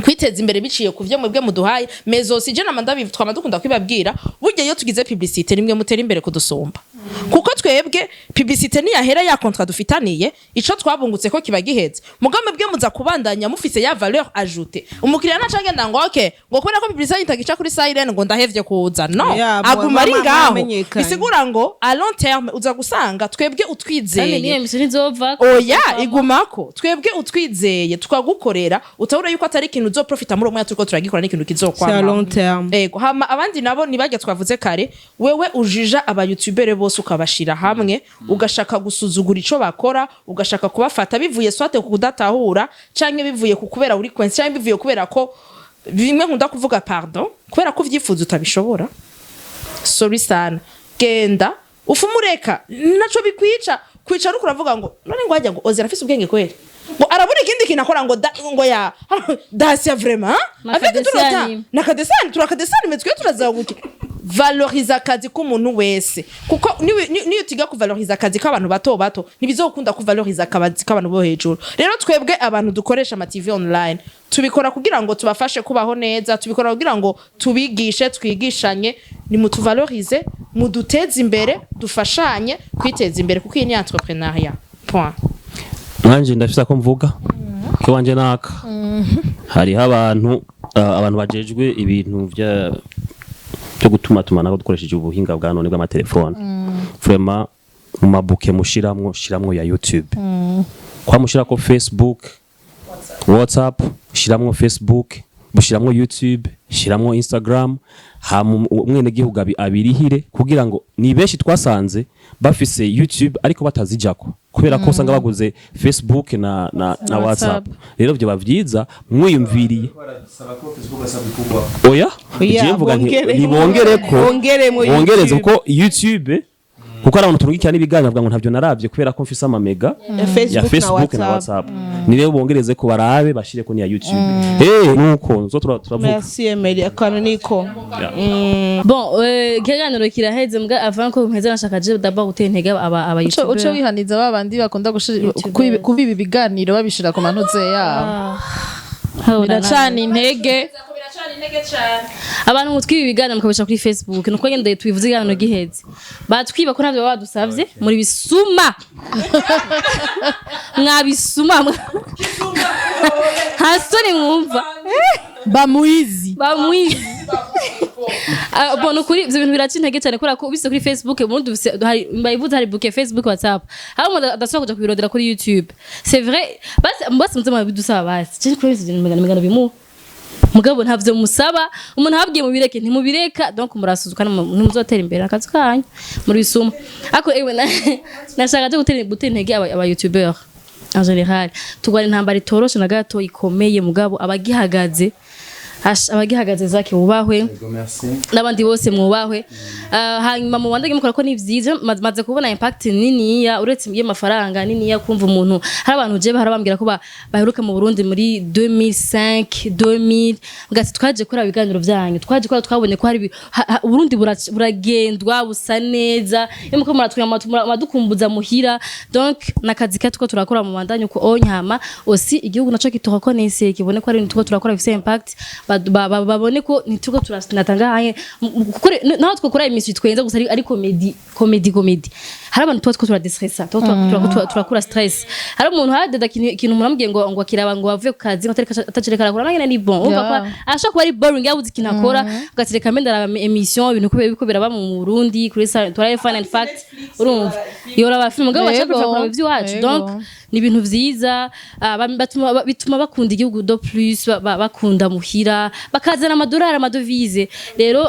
kwiteza imbere biciye ku vyo mwebwe muduhaye. Mais aussi je nama ndabiv twama dukunda kwibabwira, burya iyo tugize publicité nimwe mutera imbere kudusumba, kuko twebwe publicité niyahera, ya contrat dufitaniye ico twabungutse ko kiba giheze, mugabo mwebwe muza kubandanya mufise ya valeur ajoutée. Umukiriya ntaca agenda ngo okay, ngo kubera ko publicité itagica kuri Siren ngo ndahevye kuza, no. Ya, aguma ari ngaho. mwamenyekanye. Bisigura ngo à long terme uza gusanga twebwe Kandi niyo utwizeye misi ntizova. Oya, igumako. Twebwe utwizeye tukagukorera, utabura yuko atari ikintu uzoprofita muri uwo mwanya turiko turagikora, n'ikintu C'est à kizokwama long terme. Ego. Hama abandi nabo nibajya twavuze kare, wewe ujija aba youtubeur bose ukabashira hamwe, ugashaka gusuzugura ico bakora, ugashaka kubafata bivuye soit ku kudatahura, canke bivuye ku kubera uri coincé, canke bivuye kubera ko bimwe nkunda kuvuga, pardon, kubera ko uvyifuza utabishobora, sorry sana, genda ufumureka, naco bikwica kwicara uriko uravuga ngo none ngo hajya ngo ozera afise ubwenge kweri, ngo arabura ikindi kintu akora, ngo ngo ya dasia vraiment avec tout le temps nakadesani turakadesani metwe turazabuke. Valoriza akazi k'umuntu wese, kuko niyo utiga kuvaloriza akazi k'abantu bato bato, ntibizokunda kuvaloriza akazi k'abantu bo hejuru. Rero twebwe abantu dukoresha ama TV online tubikora kugira ngo tubafashe kubaho neza, tubikora kugira ngo tubigishe, twigishanye. Nimutuvalorize, muduteze imbere, dufashanye kwiteza imbere, kuko iyi ni entrepreneuriat, point. Nanje ndafise ko mvuga ko wanje naka hariho abantu abantu bajejwe ibintu vya byo gutuma tumanako dukoresheje ubuhinga bwa none bw'amatelefone. Vraiment mu mabuke mushiramwo, shiramwo ya YouTube, kwa mushirako Facebook, WhatsApp, shiramwo Facebook, bushiramwo YouTube, shiramwo Instagram, hama umwenegihugu abirihire, kugira ngo ni benshi twasanze bafise YouTube ariko batazijako, kubera ko usanga baguze Facebook na WhatsApp. Rero byo bavyiza mwiyumviriye. Oya. Oya, je mvuga nti nibongereko bongeremo bongereze YouTube. kuko YouTube, kuko ari abantu turungikira n'ibiganiro bavuga ngo ntabyo naravye kubera ko mfise amamega ya Facebook, Facebook na WhatsApp. Ni rero bongereze ko barabe bashire ko ni ya YouTube, nuko nzo turavuga. Merci Emery, akantu niko. Bon, ikiganiro kiraheze, mbwa avant ko mpeze nashaka je d'abord gutera intege aba uce youtubeur. Wihaniza ba bandi bakunda kubiba ibiganiro babishira ku mantuze yabo. Biracana intege. Abantu mutwiba ibiganiro mukabisha kuri Facebook, nuko ngende tubivuze ikiganiro giheze, batwiba ko ntabyo baba badusavye. Muri bisuma, mwabisuma, nta soni mwumva. Bamuizi. Bamwizi. Ah, bon, ukuri ivyo bintu biraca intege cyane, kubera ko ubise kuri Facebook ubundi hari mbayivuze, hari bouquet Facebook, WhatsApp, hari umuntu adashobora kuja kubirondera kuri YouTube. C'est vrai, basi basi muze mubidusaba, basi je kuri ivyo bintu migano bimu mugabo ntavyo musaba. Umuntu ababwiye mubireke, ntimubireka, donc murasuzuka, ntimuzotera imbere akazi kanyu muri bisuma. Ariko ewe nashaka je gutera intege aba youtubeur en général. Tugwana intambara itoroshe na gato, ikomeye, mugabo abagihagaze. Abagihagaze zake wubahwe. Yego, merci. N'abandi bose mwubahwe. Hanyuma mubandanye mukora ko ni vyiza. Maze kubona impact niniya uretse y'amafaranga niniya, kumva umuntu, hari abantu je bahora bambwira ko baheruka mu Burundi muri 2005, 2000, gati twaje kora ibiganiro byanyu, twaje kora, twabonye ko hari Uburundi buragendwa, busa neza, iyo muko muratwima madukumbuza muhira. Donc nakazi kacu ko turakora, mu bandanye uko onyama aussi igihugu naco kitureconnaisse, kibone ko ari ibintu tuko turakora bifise impact, babone ko ntituko turatanga hanye naho twakora émission twenza gusa ari comédie, comédie, comédie. Hari abantu tuba two turadestressa, tuba turakura stress. Hari umuntu hadeda ikintu umuntu amubwiye ngo akiraba ngo avuye ku kazi ngo atacereka arakora nangene ni bon, urumva ko ashobora kuba ari boring, yabuze ikintu akora, ugatereka mbe ndaraba émission, ibintu ko biriko biraba mu Burundi kuri turaye Fun and Fact, urumva yoraba film ngabo baca prefer kuraba ivy'iwacu. Donc ni ibintu vyiza, bituma bakunda igihugu de plus, bakunda muhira, bakazana amadolari, amadevises. Rero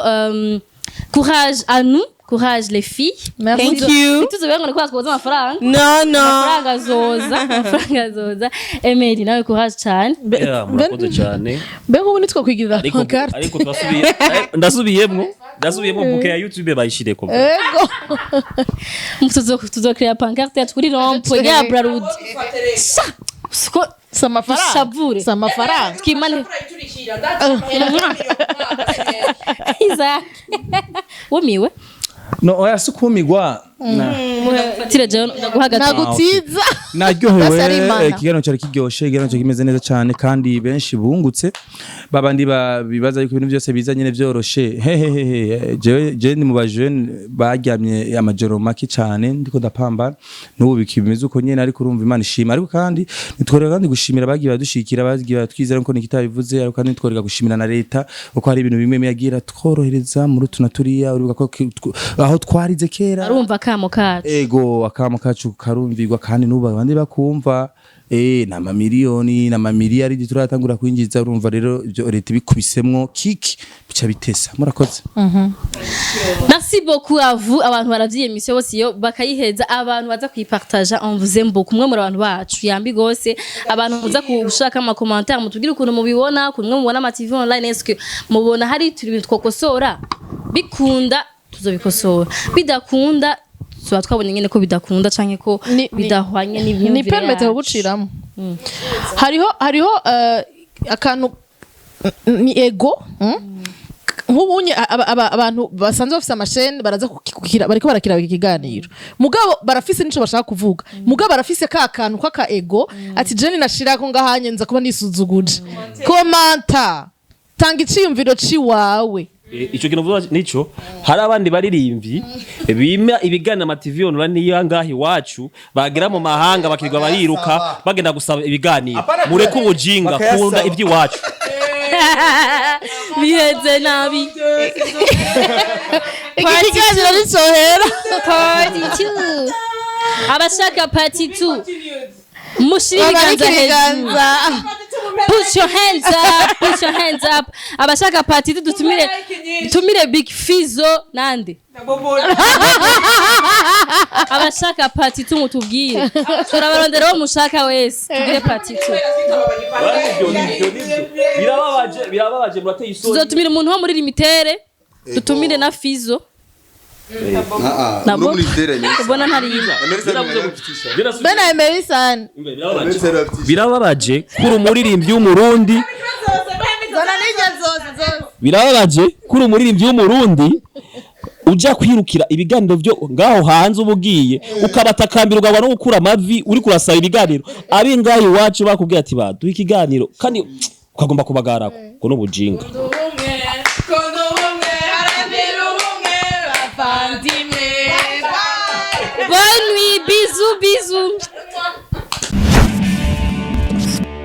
courage à nous, courage les filles. Merci. Thank you. Ntituzobera ngo ni kubera twoza amafaranga. No, no. Amafaranga azoza, amafaranga azoza. Emery, nawe courage cyane. Yeah, murakoze cyane. Mbega ubu nitwakwigirira Ariko pancarte? Ariko twasubiye, ndasubiyemwo bouquet ya YouTube bayishireko. Ego. Tuzokrea pancarte yacu kuri rond-point ya Brarudi. Siko Si amafaranga. Dushavure. Si amafaranga. Twimane Isaac, wumiwe. No, oya, si ukumirwa. Fatire jewe ndaguha gato. Nagutiza. Naryohewe. Basi ari Imana. Ikiganiro cyari kiryoshe, ikiganiro cyari kimeze neza cyane, kandi benshi bungutse babandi bibaza yuko ibintu byose biza nyine byoroshe. Hehehehe, jewe ni mu bajene baryamye amajoro make cyane, ndiko ndapambana n'ubu bikimeze uko nyene, ariko urumva Imana ishima. Ariko kandi nitworeka kandi gushimira abagiye badushikira, bagiye batwizera nko nikita bivuze. Ariko kandi nitworeka gushimira na leta, kuko hari ibintu bimwe yagira tworohereza muri utu na turiya. Uribuka ko aho twarize kera. Arumva kamo kacu. Ego, akamo kacu karumvirwa, kandi n'ubu abandi bakumva, n'amamiliyoni n'amamiliyari turatangura kwinjiza. Urumva rero ibyo leta ibikubisemwo kiki bica bitesa. Murakoze. Merci beaucoup à vous, abantu baravye émission bose iyo bakayiheza, abantu baza kuyipartager, on vous aime beaucoup. Mwe muri abantu bacu yambi gose, abantu muza gushaka ama commentaire, mutubwire ukuntu mubibona, ukuntu mwe mubona ama TV online. Est-ce que mubona hari turi ibintu twokosora? Bikunda tuzobikosora, bidakunda tuba twabonye nyene ko bidakunda canke ko bidahwanye n'imyumvire Ni permettre yacu. kuguciramo, hariho akantu ni ego, Nk'ubunye abantu basanzwe bafise amashene baraza kukira, bariko barakira iki kiganiro, mugabo barafise nico bashaka kuvuga, mugabo barafise ka kantu k'aka ego, ati jeni nashirako ngahanye nza kuba nisuzuguje. Commenta, tanga iciyumviro ciwawe. Ico kintu uvuga nico, hari abandi baririmbyi bima ibiganiro ama TV online niyo ngaha iwacu, bagera mu mahanga bakirirwa bariruka bagenda gusaba ibiganiro. Apana. Mureke ubujinga. Bakayasaba. Kunda iby'iwacu. Biheze nabi. Iki kiganiro nicohera. Part 2, abashaka part 2 mushire babarike ibiganza hejuru. Ibiganza. Put your hands up, put your hands up, abashaka part 2. Dutumire Big Fizzo nande. Abashaka part 2 mutubwire, turabarondera uwo mushaka wese, tugire part 2. Birababaje, birababaje, murateye isoni. Tuzotumira umuntu wo muri limitere, dutumire na Fizzo. Nabo ubona ntariba. Bena Emerson. Birababaje kuri umuririmbyi w'Umurundi. Zana n'iryo zose zose. Birababaje kuri umuririmbyi w'Umurundi uja kwirukira ibiganiro byo ngaho hanze, uba ugiye ukabatakambira, ugabwa no gukura amavi uri kurasaba ibiganiro, abi ngaho iwacu bakubwira ati baduha ikiganiro, kandi ukagomba kubagarako ngo n'ubujinga. Ubumwe, kondo ubumwe, haranira ubumwe, bavandimwe. Bonne nuit, bisous, bisous.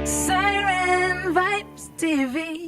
Siren Vibes TV.